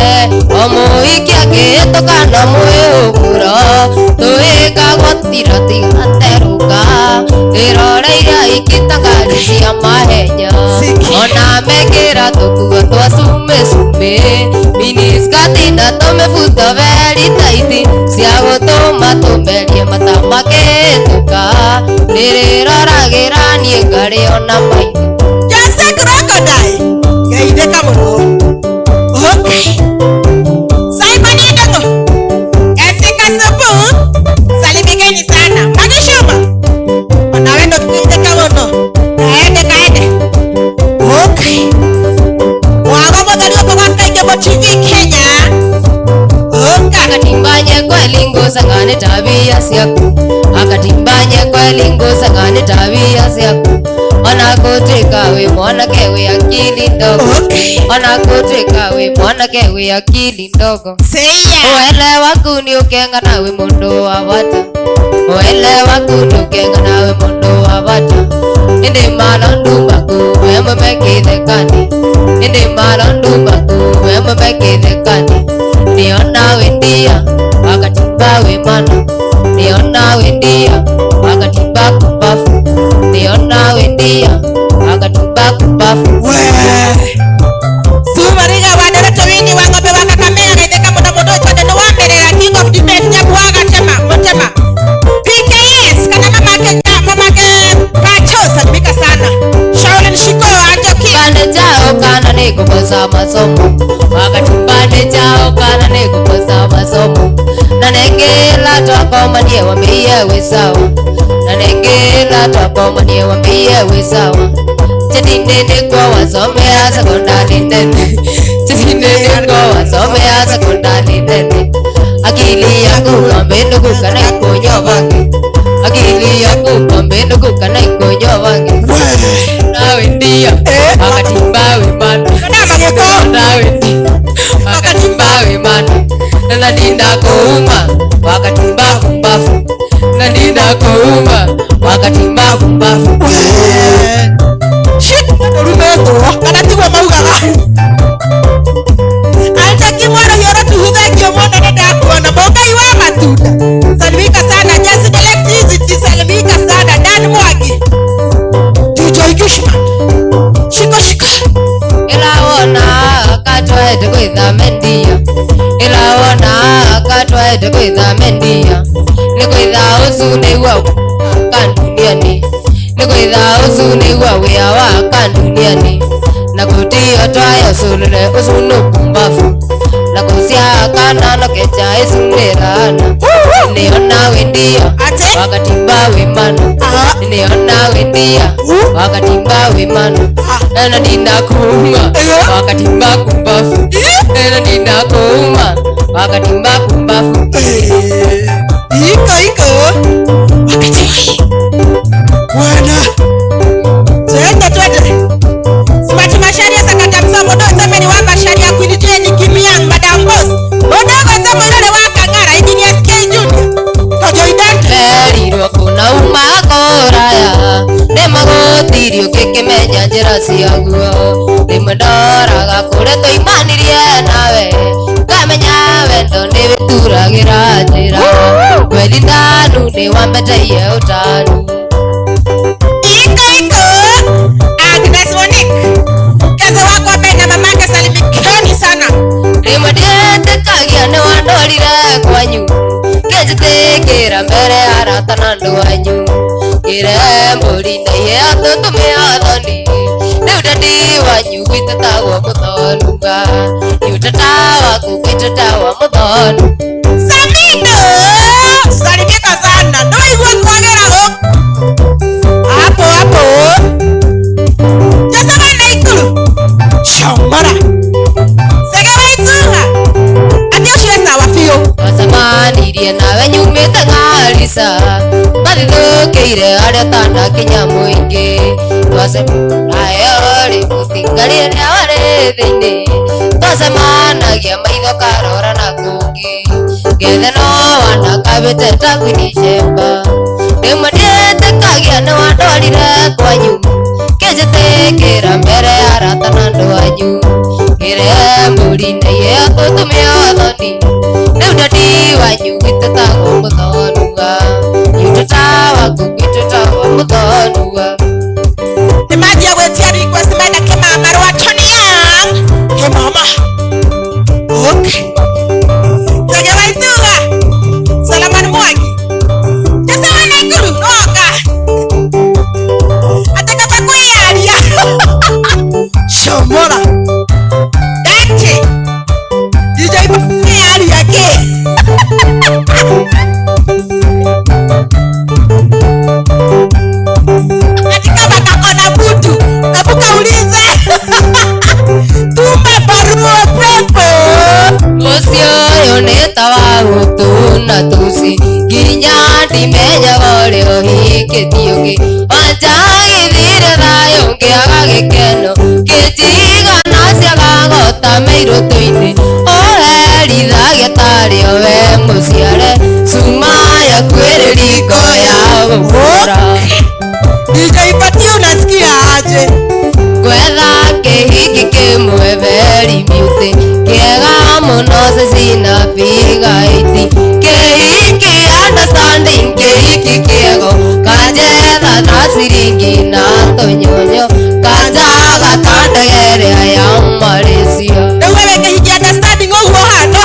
o mũhiki akĩhĩtũka no mwĩhũgũro tũhĩngagwo tira tigaterũka twĩroreire ikita ngari cia mahenya ona mekĩra tũkuo twa cume cume miniskati na tũmĩbuto very tight cia gũtũma tũmerie mata makĩhĩtũka ndĩrĩroragĩra niĩ ngarĩo na maitho. Jose Crocodile. Geithĩka mũno. Okay. Simon Ndeng'o. Esika Supu. Salimikeni sana. Magishuma. Onawe ndo geithĩka mũno. Kaende kaende. Okay. Wago mũtheri ũkũ gwa Sky Cable TV Kenya. Okay. Akatimbanye kweli ngosangane tabia ciaku akatimbanye kweli ngosangane tabia ciaku ona Ona gũtuĩka wĩ mwanake wĩ akili ndogo. Ona gũtuĩka wĩ mwanake wĩ akili ndogo. Uele waku nĩ ũkenga na wĩ mũndũ wa bata. Uele waku nĩ ũkenga na wĩ mũndũ wa bata. Ĩndĩ malondu maku memwe me kĩthekani. Ĩndĩ malondu maku memwe me kĩthekani. Niona wĩ ndia wakatimba wĩ mana. Niona wĩ ndia wakatimba kumbafu. Niona wĩ ndia wakatimba kumbafu. Sumariga wa Doroto Winnie wa ng'ombe wa Kakamega gaitheka mũno mũndũ ũyũ tondũ nĩ wamerera King of Debate nyakuaga tema mũtema PKS kana mamake mamake Pacho salimika sana Shaolin Shiko Anjoki Pande chao kana nĩ kukosa masomo. Wakati pande chao kana nĩ kukosa masomo. Na nengela twakomanie wambie wĩ sawa. Na nengela twakomanie wambie wĩ sawa. Chetinde nĩkuo wasomea sekondari nene. Chetinde nĩkuo wasomea sekondari nene. Akili yaku kambe ndugu kana ikunywa bangi. Akili yaku kambe ndugu kana ikunywa bangi. Nawe ndio wakatimba wĩ mana. Nawe ndio wakatimba wĩ mana. Na ndinda kuuma wakatimba kumbafu. Na ndinda kuuma wakatimba kumbafu. Shit rumetwo kana tiguo maugaga Altaki mwana hioro tuhuthengiũ mũno nĩ ndakuona mũngai wa matunda salimika sana Jesse Electricity salimika sana Dan Mwangi DJ Kishman shika shika Ila wona katwaete kwitha mendia. Ila wona katwaete kwitha mendia. Nĩ kwitha ũcu nĩguo kanduniani. Nĩ kwitha ũcu nĩguo wĩa wa kanduniani. Na gũtio twayo cũrũre ũcu nĩ kumbafu. Na kũcia kana no kecha ĩcu nĩ laana. Nĩona wĩ ndia wakatimba wĩ mana. Nĩona wĩ ndia wakatimba wĩ mana. Na ndina kuuma wakatimba kumbafu. Na ndina kuuma wakatimba kumbafu. Iko iko wakati Bwana twende twende Smart Masharia sakata msomo ndo semeni wa Masharia Queen Jane Kimiang Madam Boss Mudogo sema yule wa Kangara Engineer SK Junior Tojo Idante Erirwo kuna uma kũraya nĩ magũtirio ngĩkĩmenya njĩra ciaguo rĩmwe ndoraga kũrĩa tũimanirie nawe ngamenya wendo nĩ wĩturagĩra njĩra mweri thanu nĩ wambeteire ũtanu. Iko iko Agnes Monik Kezo wako na mamake salimikeni sana Rĩmwe ndietĩkagia nĩ wandwarire kwanyu ngĩnjĩtĩkĩra mbere ya arata na andũ anyu ngĩre mbũri na iheo tũtũmĩo thoni rĩu ndadi wanyu gwitũ tagwo mũthonua rĩu tata waku gwitũ tagwo mũthonu. Samido salimika sana ndoigua kwagera gũkũ hapo hapo Joseph Naikuru Shombora Segewa Itunga ati ũcio e sawa biũ Twacemanirie nawe nyumĩte Garissa mathithũkĩire arĩa ũtanakinya mũingĩ twacemanayo rĩ mũthingari rĩrĩa warĩ thĩinĩ twacemanagia maitho karora na kũngĩ ngethe no wanakabĩte ta Queen Sheba rĩmwe ndietĩkagia nĩ wandwarire kwanyu ngĩnjĩtĩkĩra mbere ya arata na andũ anyu ngĩre mbũri na iheo tũtũmĩo thoni rĩu ndadi wanyu gwitũ tagwo mũthonua rĩu tata waku gwitũ tagwo mũthonua. Nĩmanjia gwĩtia request mena kĩmama rwa Tony Young kĩmama okay Segewa Itunga Solomon Mwangi Jose wa Naikuru noka Ataka kwĩyaria Shomora Dante DJ kwĩyaria kĩ Ati kama kakona butu hebu kaulize Tuma barua pepe Mũciĩ ũyũ nĩ ta wa gũtũ na tuci nginya ndimenyaga ũrĩa ũhikĩtie ũngĩ wanjagithire thayũ. Gĩkeno kĩnjigana ciagagota mĩirũtũ-inĩ ũherithagia tarĩ o we mũciare cuma yaku ĩrĩ riko ya gũkũra. DJ Pati unasikia aje? Gwetha kĩhiki kĩmwe very beauty kĩega mũno cecina figa iti kĩhiki understanding kĩhiki kĩego kanjetha ta ciringi na tũnyonyo kanjaga ta ndege ĩrĩa ya Malaysia. Rĩu wewe kĩhiki understanding ũguo hano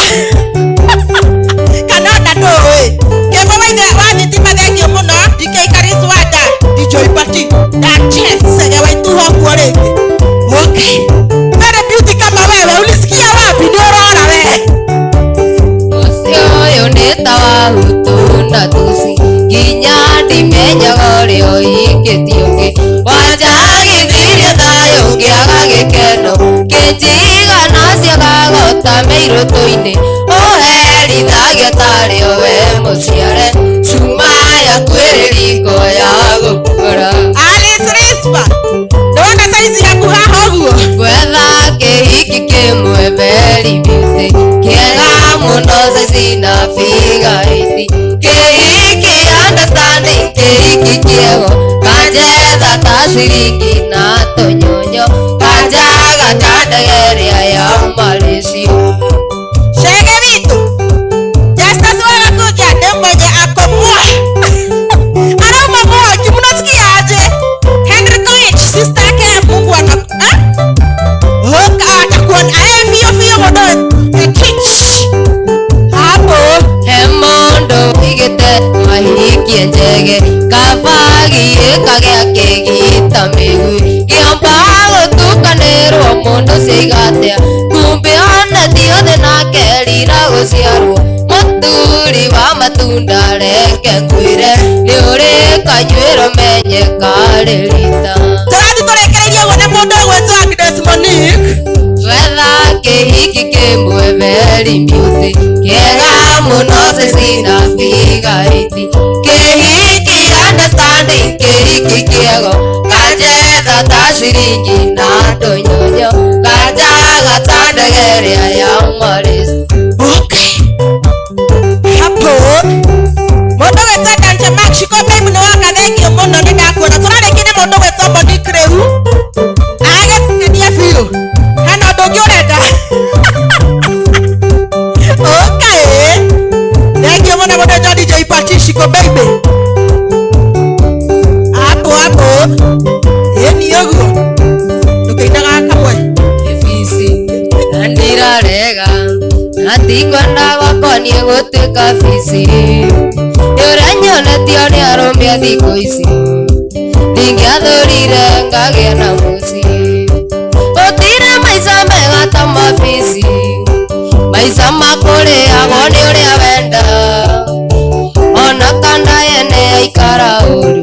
kana ona ndũĩ kĩmwe waithe wa thitima thengio mũno DK Karis Wanda DJ Pati ndachesege waituha ũguo rĩngĩ. Okay, very beauty kama wewe ulisikia wapi? Nĩ ũrora we. Ũcio ũyũ nĩ ta wa Hutu na Tutsi nginya ndimenyaga ũrĩa ũhikĩtie ũngĩ wanjagithirie thayũ ngĩaga gĩkeno kĩnjigana ciagagota mĩirũtũ-inĩ ũherithagia tarĩ o we mũciare cuma yaku ĩrĩ riko ya gũkũra. Alice Rispa, nĩwona saizi yaku haha ũguo. Gwetha kĩhiki kĩmwe very beauty kĩega mũno cecina figa iti kĩhiki understanding kĩhiki kĩego kanjetha ta ciringi na tũnyonyo kanjaga ta ndege ĩrĩa ya Malaysia. Shege vitu Justus wewe kuja ni mwenye ako mwa anauma mwaki, mnasikia aje? Henry Koech sister yake Mungu ana ah? Hoka atakuwa ae fio fio mũndũ teach hapo. He mũndũ igĩte mahikie njege kabagiĩ kagĩa kĩgita mĩgui kĩamba gũtukanĩrwo mũndũ ciaiga atĩa kumbĩ ona ti othe nake rira gũciarwo mũturi wa matunda reke ngwĩre nĩ ũrĩ kanyuĩro menye karĩ rita. Tũrathiĩ tũrekereirie ũguo na mũndũ ũgwĩtwo Agnes Monique. Gwetha kĩhiki kĩmwe very beauty kĩega mũno cecina figa iti kĩhiki understanding kĩhiki kĩego kanjetha ta ciringi na tũnyonyo kanjaga ta ndege ĩrĩa ya Malaysia. Okay, hapo mũndũ wĩtwo Dante Mark Shiko babe nĩ woka thengio mũno nĩ ndakuona. Tũrarĩkia na mũndũ wĩtwo Monique rĩu agĩtukania biũ hena ũndũ ũngĩ ũrenda. Okay, thengio mũno mũndũ wĩtwo DJ Pati Shiko baby hapo hapo ĩni ũguo ndũkĩinaga kamwe. Bici na ndirarega na ndikwenda gwakwa niĩ gũtuĩka bici nĩ ũrĩa nyonetio nĩ arũme a thikũ ici ndingĩathũrire ngagĩa na mũciĩ gũtirĩ maica mega ta mabici maica makũrĩagwo nĩ ũrĩa wenda ona kana yene aikara ũru.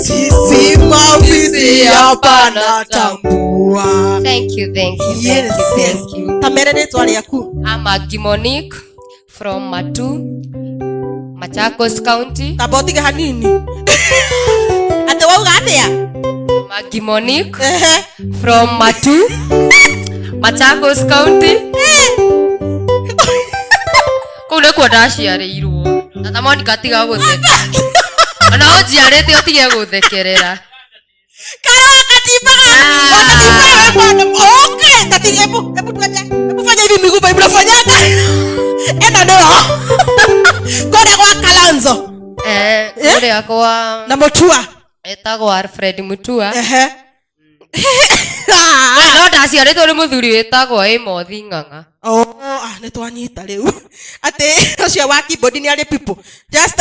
Sisi maofisi hapana tambua. Thank you, thank you, thank Yes, you, yes. thank you. Tamere rĩtwa rĩaku. I'm Aggie Monique from Matu, Machakos County. Tamba ũtige hanini atĩ wauga atĩa? Maggie Monique Ehe. from Matu, Machakos County. Kũu nĩkuo ndaciarĩirwo. Tata Monica tiga gũtheka. Ona ũnjiarĩte ũtige gũthekerera. Katimbaga wakatimbaga bwana. Okay, tati hebu hebu tuaje. Hebu fanya hivi miguu babe unafanyaga. Eno ndio. Kona kwa Kalonzo. Eh, kũrĩa kwa Na Mutua. etagwo Alfred Mutua. Ehe. No ndaciarĩtwo nĩ mũthuri wĩtagwo Amos Ng'ang'a. Oh, ah, nĩ twanyita rĩu atĩ ũcio wa keyboard nĩ arĩ people just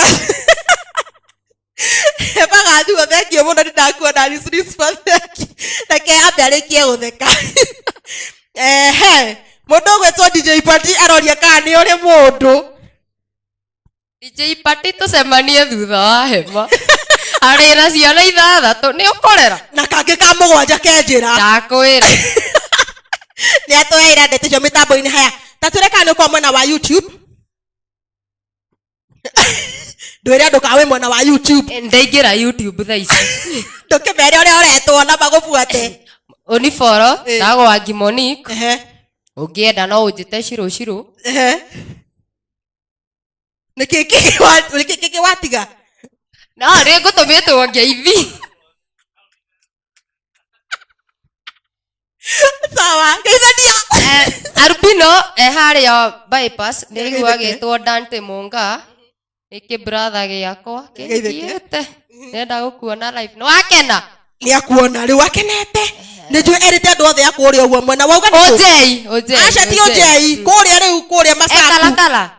bagathuo thengio mũno nĩ ndakuona Alice Rispa, thengi reke ambe arĩkie gũtheka. Ehe, mũndũ ũgwĩtwo DJ Pati aroria kana nĩ ũrĩ mũndũ. DJ Pati tũcemanie thutha wa hema. Arĩ na ciana ithathatũ nĩ ũkũrera. Na kangĩ ka mũgwanja ke njĩra. Ndakwĩra. Nĩ atweheire ndeto icio mĩtambo-inĩ. Haya, ta twĩre kana nĩ ũkorwo mwena wa YouTube. Ndwĩre andũ ka wĩ mwena wa YouTube. Ndaingĩra YouTube thaa ici. Ndũkĩmere ũrĩa ũretwo na magũbuate. Ũniboro, ndagwo Wangi Monique. Ũngĩenda no ũnjĩte Shiro Shiro. Nĩkĩ kĩngĩ watiga? No nĩ ngũtũmĩtwo ngeithi. Sawa, geithania. Albino harĩa bypass nĩ agĩtwo Dante Munga. Nĩ kĩ brother gĩakwa kĩngiĩte. Nenda gũkuona live. Nĩ wakena? Nĩ akuona rĩu akenete. Nĩ njũĩ erĩte andũ othe a kũrĩa ũguo mwena wauga nĩ kũ? Ũnjei, ũnjei. Aca ti ũnjei, kũrĩa rĩu kũrĩa Masaku. Ekarakara.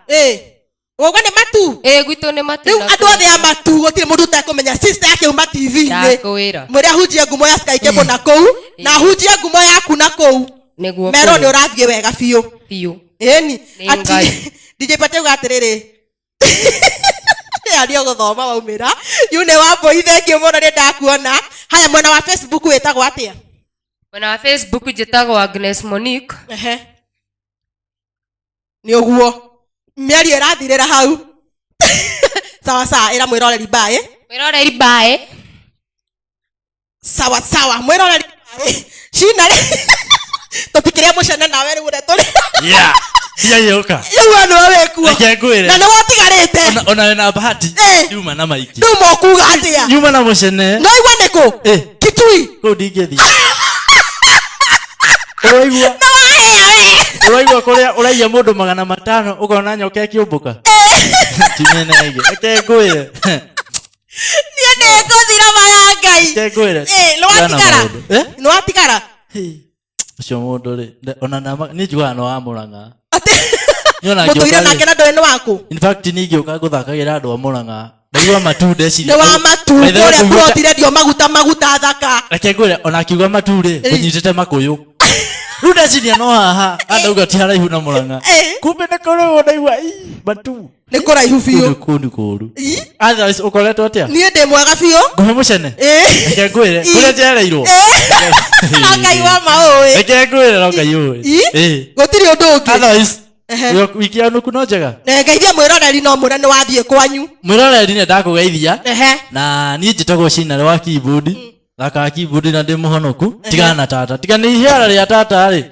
Wauga nĩ matu? Ĩ gwitũ nĩ matu. Rĩu andũ othe a matu gũtirĩ mũndũ ũtekũmenya sister akiuma TV-inĩ. Ndakwĩra. Mwĩre ahunjie ngumo ya Sky Cable na kũu na ahunjie ngumo yaku na kũu. Nĩguo. Merwo nĩ ũrathiĩ wega biũ. Biũ. Ĩni. Nĩ Ngai. DJ Pate uga atĩrĩrĩ. Arĩ ũgũthoma waumĩra. Yu nĩ Wambũi, thengiũ mũno nĩ ndakuona. Haya, mwena wa Facebook wĩtagwo atĩa? Mwena wa Facebook njĩtagwo Agnes Monique. Nĩ ũguo. Mĩario ĩrathirĩra hau. Sawa sawa, ĩra mwĩroreri bye. Mwĩroreri bye. Sawa sawa, mwĩroreri bye. Cina tũtikĩrĩa mũcene nawe rĩu ũrĩa tũrĩ. Yeah. Ndiaiyũka. Rĩu we nĩwe wĩkuo. Reke ngwĩre. Na nĩ watigarĩte. Ona wĩna bahati. Yuma na maingĩ. Rĩu mokuga atĩa? Yuma na mũcene. No igua nĩ kũ? Kitui. Kũu ndingĩthiĩ. Ũraigua. Ũraigua kũrĩa ũraiya mũndũ 500 ũkona nyoka ĩkĩũmbũka. Ti mĩena ĩngĩ. Reke ngwĩre. Niĩ nĩ ngũthira maya Ngai. Reke ngwĩre. Nĩ watigara. Nĩ watigara. Ũcio mũndũ rĩ, ona niĩ njugaga nĩ wa Mũrang'a. Mũtũire nake na ndũĩ nĩ waku. In fact niĩ ingĩũka ngũthakagĩra andũ a Mũrang'a. Ndaigua matu ndeciria. Nĩ wa matu kũrĩa ploti rendio maguta maguta thaka. Reke ngwĩre ona akiuga matu rĩ, ngũnyitĩte makũyũ. Rĩu ndeciria no haha, andauga ti haraihu na Mũrang'a. Kumbe nĩ kũrĩ ndaigua matu. Nĩ kũraihu biũ. Kũu nĩ kũũru. Otherwise ũkoretwo atĩa? Niĩ ndĩ mwega biũ. Ngũhe mũcene? Reke ngwĩre, kũrĩa njereirwo. No Ngai wa maũĩ. Reke ngwĩre no Ngai ũĩ. Gũtirĩ ũndũ ũngĩ. Otherwise, wiki ya nuku no njega. Ngeithia mwĩroreri no mwĩre nĩ wathiĩ kwanyu. Mwĩroreri nĩ ndakũgeithia. Na niĩ njĩtagwo Cinarĩ wa keyboard. Thakaga keyboard na ndĩ mũhonoku. Tigana na tata. Tiga nĩ ihera rĩa tata rĩ.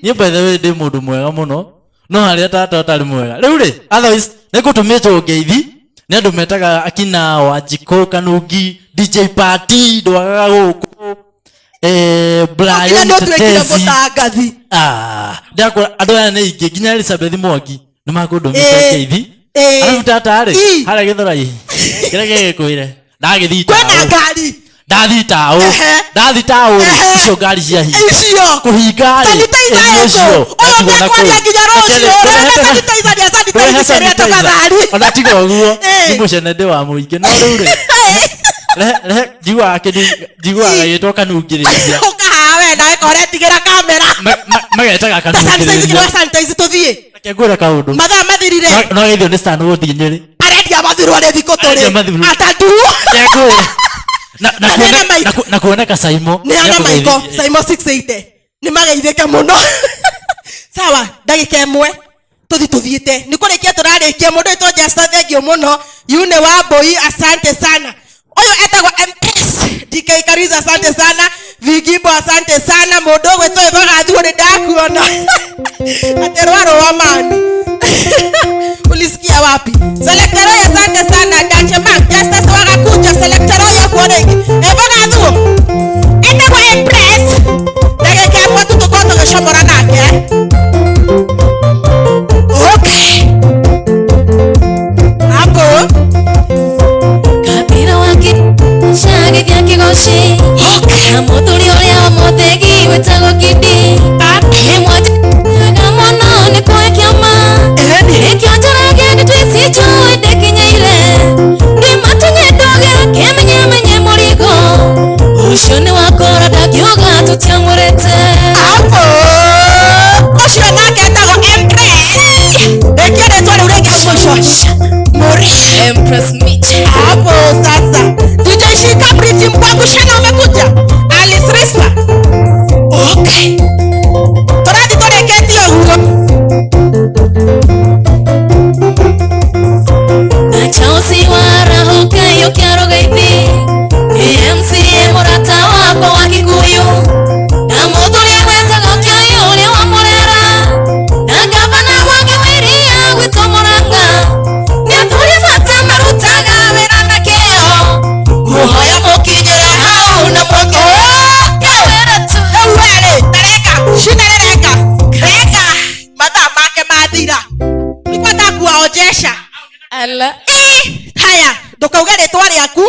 Niĩ by the way ndĩ mũndũ mwega mũno. No harĩa tata ũtarĩ mwega. Rĩu rĩ, otherwise nĩ ngũtũmĩtwo ngeithi. Nĩ andũ metaga akina Wanjikũ, Kanungi, DJ Party, ndwagaga gũkũ. Brian Nginya nĩ ũtuĩkire Tetezi. mũtangathi. Ndakora andũ aya nĩ aingĩ nginya Elizabeth Mwangi nĩ makũndũmĩte ngeithi. Arabu tata rĩ, harĩa Gĩthũrai, kĩrĩa gĩgĩkwĩre, ndagĩthiĩ Kwĩna taũ. ngari. Ndathiĩ taũ. Ndathiĩ taũ rĩ, icio ngari cia hinga. Icio. Kũhinga rĩ, Sanitizer ĩni ĩkũ? ũcio, Ũyũ ndatigwo na ndekwaria kũu. nginya rũciũ. Reke Ũrenda sanitizer nĩ Rehe sanitize kĩrĩa sanitizer. tafadhali. Ona tiga ũguo, nĩ mũcene ndĩ wa mũingĩ. No rĩu rĩ, rehe njiguaga kĩndũ njiguaga gĩgĩtwo kanungĩrĩria. Ũka haha we nawe koretigĩra kamera. Magetaga Ta sanitize kanungĩrĩria. kĩrĩa sanitize tũthiĩ. Reke ngwĩre kaũndũ. Mathaa mathirire. No geithio nĩ Stan gũthiĩ Nyĩrĩ. Arendia mathirwo nĩ thikũ tũrĩ. Arendia mathirwo. Atatũ. Reke ngwĩre. Na kuoneka Saimo. Nĩ ana Maiko, Saimo 680. Nĩ mageithĩke mũno. Sawa, ndagĩka ĩmwe. Tũthi tũthiĩte. Nĩ kũrĩkia tũrarĩkia mũndũ wĩtwo Justin thengiũ mũno. Yu nĩ Wambũi, asante sana. Ũyũ etagwo MS DK Kariza, asante sana. Vigimbo, asante sana. Mũndũ ũgwĩtwo Ĩvagathuo nĩ ndakuona. Atĩ rwaro wa mani. Ulisikia wapi? Selector Roy, asante sana. Dache Mark, Justus Wagakucha, Selector Roy akuona ingĩ. Ĩvagathuo. Etagwo Empress. Ndagĩka ĩmwe tu tũkorwo tũgĩcomora nake. Okay. Hapo. Kabira wake shage kigoci na muthuri uria wa muthegi witagwo Kidi ni mwanjaga muno ni kwe kiama nikio njorage ni twicicũĩ ndĩkinyaire ndĩmatunye ndoge kĩmenyemenye mũrigo ũcio nĩ wakora ndakiuga tũtiamũrĩte. Hapo. Ũcio nake etagwo Empress. Ĩkĩra rĩtwa rĩu rĩngĩ hau mũico. Muri. Empress Mitch. Hapo sasa. DJ Shika Bridge mkwangu shana umekuja. Alice Rispa. Okay. Tũrathiĩ tũrĩkĩtie ũguo. Chelsea wa Ndũkauge rĩtwa rĩaku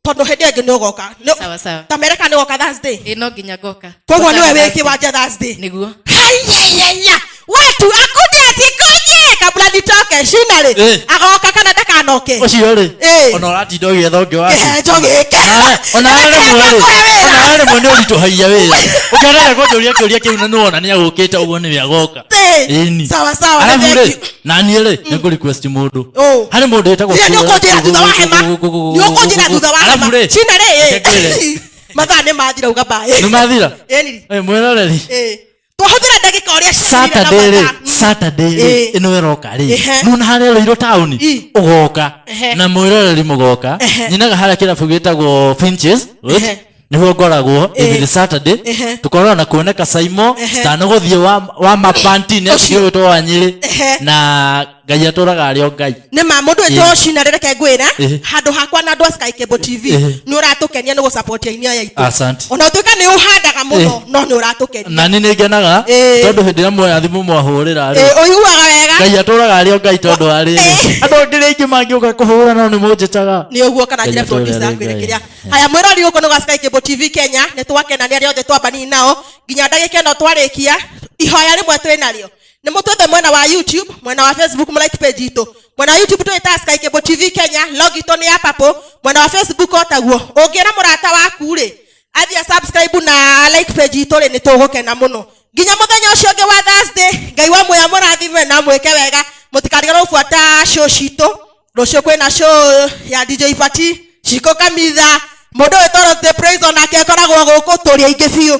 tondũ hĩndĩ ĩyo ĩngĩ nĩ ũgoka. Sawa sawa. Ta mere kana nĩ ũgoka Thursday. Ĩ no nginya ngoka. Koguo nĩwe wĩ Thursday. kĩwanja Thursday. Nĩguo. Hayayaya. Watu akuje asikuje kabla nitoke shina rĩ. Eh. Agoka kana ndakanoke. Ũcio rĩ Eh. ona ũratinda ũgĩetha ũngĩ waku. Kĩhenjo gĩkĩ. Nawe, ona rĩmwe rĩ ona rĩmwe nĩ ũritũhagia wĩra ũkĩenderea kũnjũria kĩũria kĩu na nĩwona nĩ agũkĩte ũguo nĩwe agoka. Eh. Ĩni. Sawa sawa. Arabu thank rĩ you. na niĩ rĩ nĩ ngũ request mũndũ Oh. harĩ mũndũ wĩtagwo Nĩ ũkũnjĩra thutha wa hema. Nĩ ũkũnjĩra thutha wa hema. Arabu rĩ Shina rĩ. reke ngwĩre. Mathaa nĩ mathira uga bye. nĩ mathira. Ĩni. Eh, mwĩroreri. Eh. Twahũthĩra ndagĩka ũrĩa ciagĩrĩire na Saturday rĩ mathaa. Saturday rĩ Eh. ĩno ĩroka rĩ Ehe. nona harĩa Ruiru taũni ũgoka Ehe. na mwĩroreri mũgoka Ehe. nyinaga harĩa kĩrabu gĩtagwo Finches right? Ehe. Nĩho ngoragwo Eh. every Saturday. Ehe. Tũkoragwo na kuoneka Saimo Ehe. Stano gũthiĩ wa mapanti nĩ Ũcio. atigĩ gwĩtwo wa Nyĩrĩ Ehe. na Ngai atũraga arĩ o Ngai. Nĩ ma mũndũ Ĩĩ. wĩtwo cina reke ngwĩre Ĩĩ. handũ hakwa na andũ a Sky Cable TV Ĩĩ. nĩ ũratũkenia nĩ gũsupport aini aya aitũ. Asante. Ona ũtuĩka nĩ ũhandaga mũno Ĩĩ. no nĩ ũratũkenia. Na nĩ nĩ ngenaga Ĩĩ. tondũ hĩndĩ ĩrĩa muoya thimũ mwahũrĩra rĩ Ĩĩ, ũiguaga wega. Ngai atũraga arĩ o Ngai tondũ wa rĩrĩ andũ angĩ rĩngĩ mangĩũka kũhũra no nĩ mũnjĩtaga. Nĩ ũguo kana Ngai njĩra atũũre producer arĩ akwĩre Ngai. kĩrĩa. Haya mwĩrori gũkũ nĩ gwa Sky Cable TV Kenya nĩ twakena nĩ arĩa othe twambanini nao nginya ndagĩka ĩno twarĩkia ihoya rĩmwe twĩ narĩo nĩ mũtwethe mwena wa YouTube, mwena wa Facebook mũ like page itũ, mwena wa YouTube twĩtaga Sky Cable TV Kenya, log itũ nĩ ya purple, mwena wa Facebook o taguo. Ũngĩra mũrata waku rĩ athiĩ subscribe na like page itũ rĩ nĩ tũgũkena mũno nginya mũthenya ũcio ũngĩ wa Thursday. Ngai wa muoyo mũrathime na mwĩke wega, mũtikariganĩrwo gũbuata show citũ. Rũciũ kwĩna show ya DJ Pati Shiko Kamitha, mũndũ wĩtwo The Praise onake akoragwo gũkũ tũrĩ aingĩ biũ.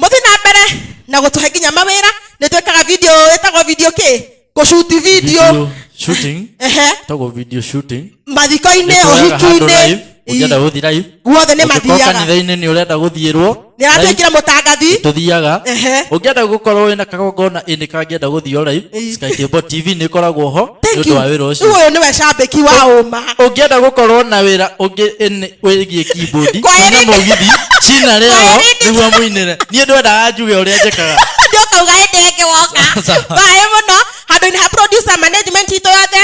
Mũthiĩ na mbere na gũtũhe nginya mawĩra, nĩ twĩkaga video ĩtagwo video kĩ gũcuti video. Video shooting. Ehe. Tagwo video shooting. Mathiko-inĩ, Nĩ tuoyaga handũ ũhiki-inĩ, live, ũngĩenda gũthiĩ live guothe nĩ ũngĩkorwo mathiaga. Kanitha-inĩ nĩ ũrenda gũthiĩrwo Nĩ aratwĩkĩra mũtangathi. Tũthiaga. Ehe. Ũngĩenda gũkorwo wĩna kagongona ĩnĩ kangĩenda gũthio live, Sky Cable TV nĩ ĩkoragwo ho nĩ Thank ũndũ you. wa wĩra ũcio. Rĩu ũyũ nĩwe cambĩki wa ũma. Ũngĩenda gũkorwo na wĩra ũngĩ ĩnĩ wĩgiĩ keyboard Kwaheri. na mũgithi cina rĩao nĩguo mũinĩre niĩ ndwendaga njuge ũrĩa njĩkaga. Ndĩũkauga hĩndĩ ĩngĩ woka. Sawa. Baĩ mũno handũ-inĩ ha producer management itũ yothe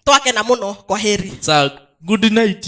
twakena mũno, kwa heri. Sawa, good night.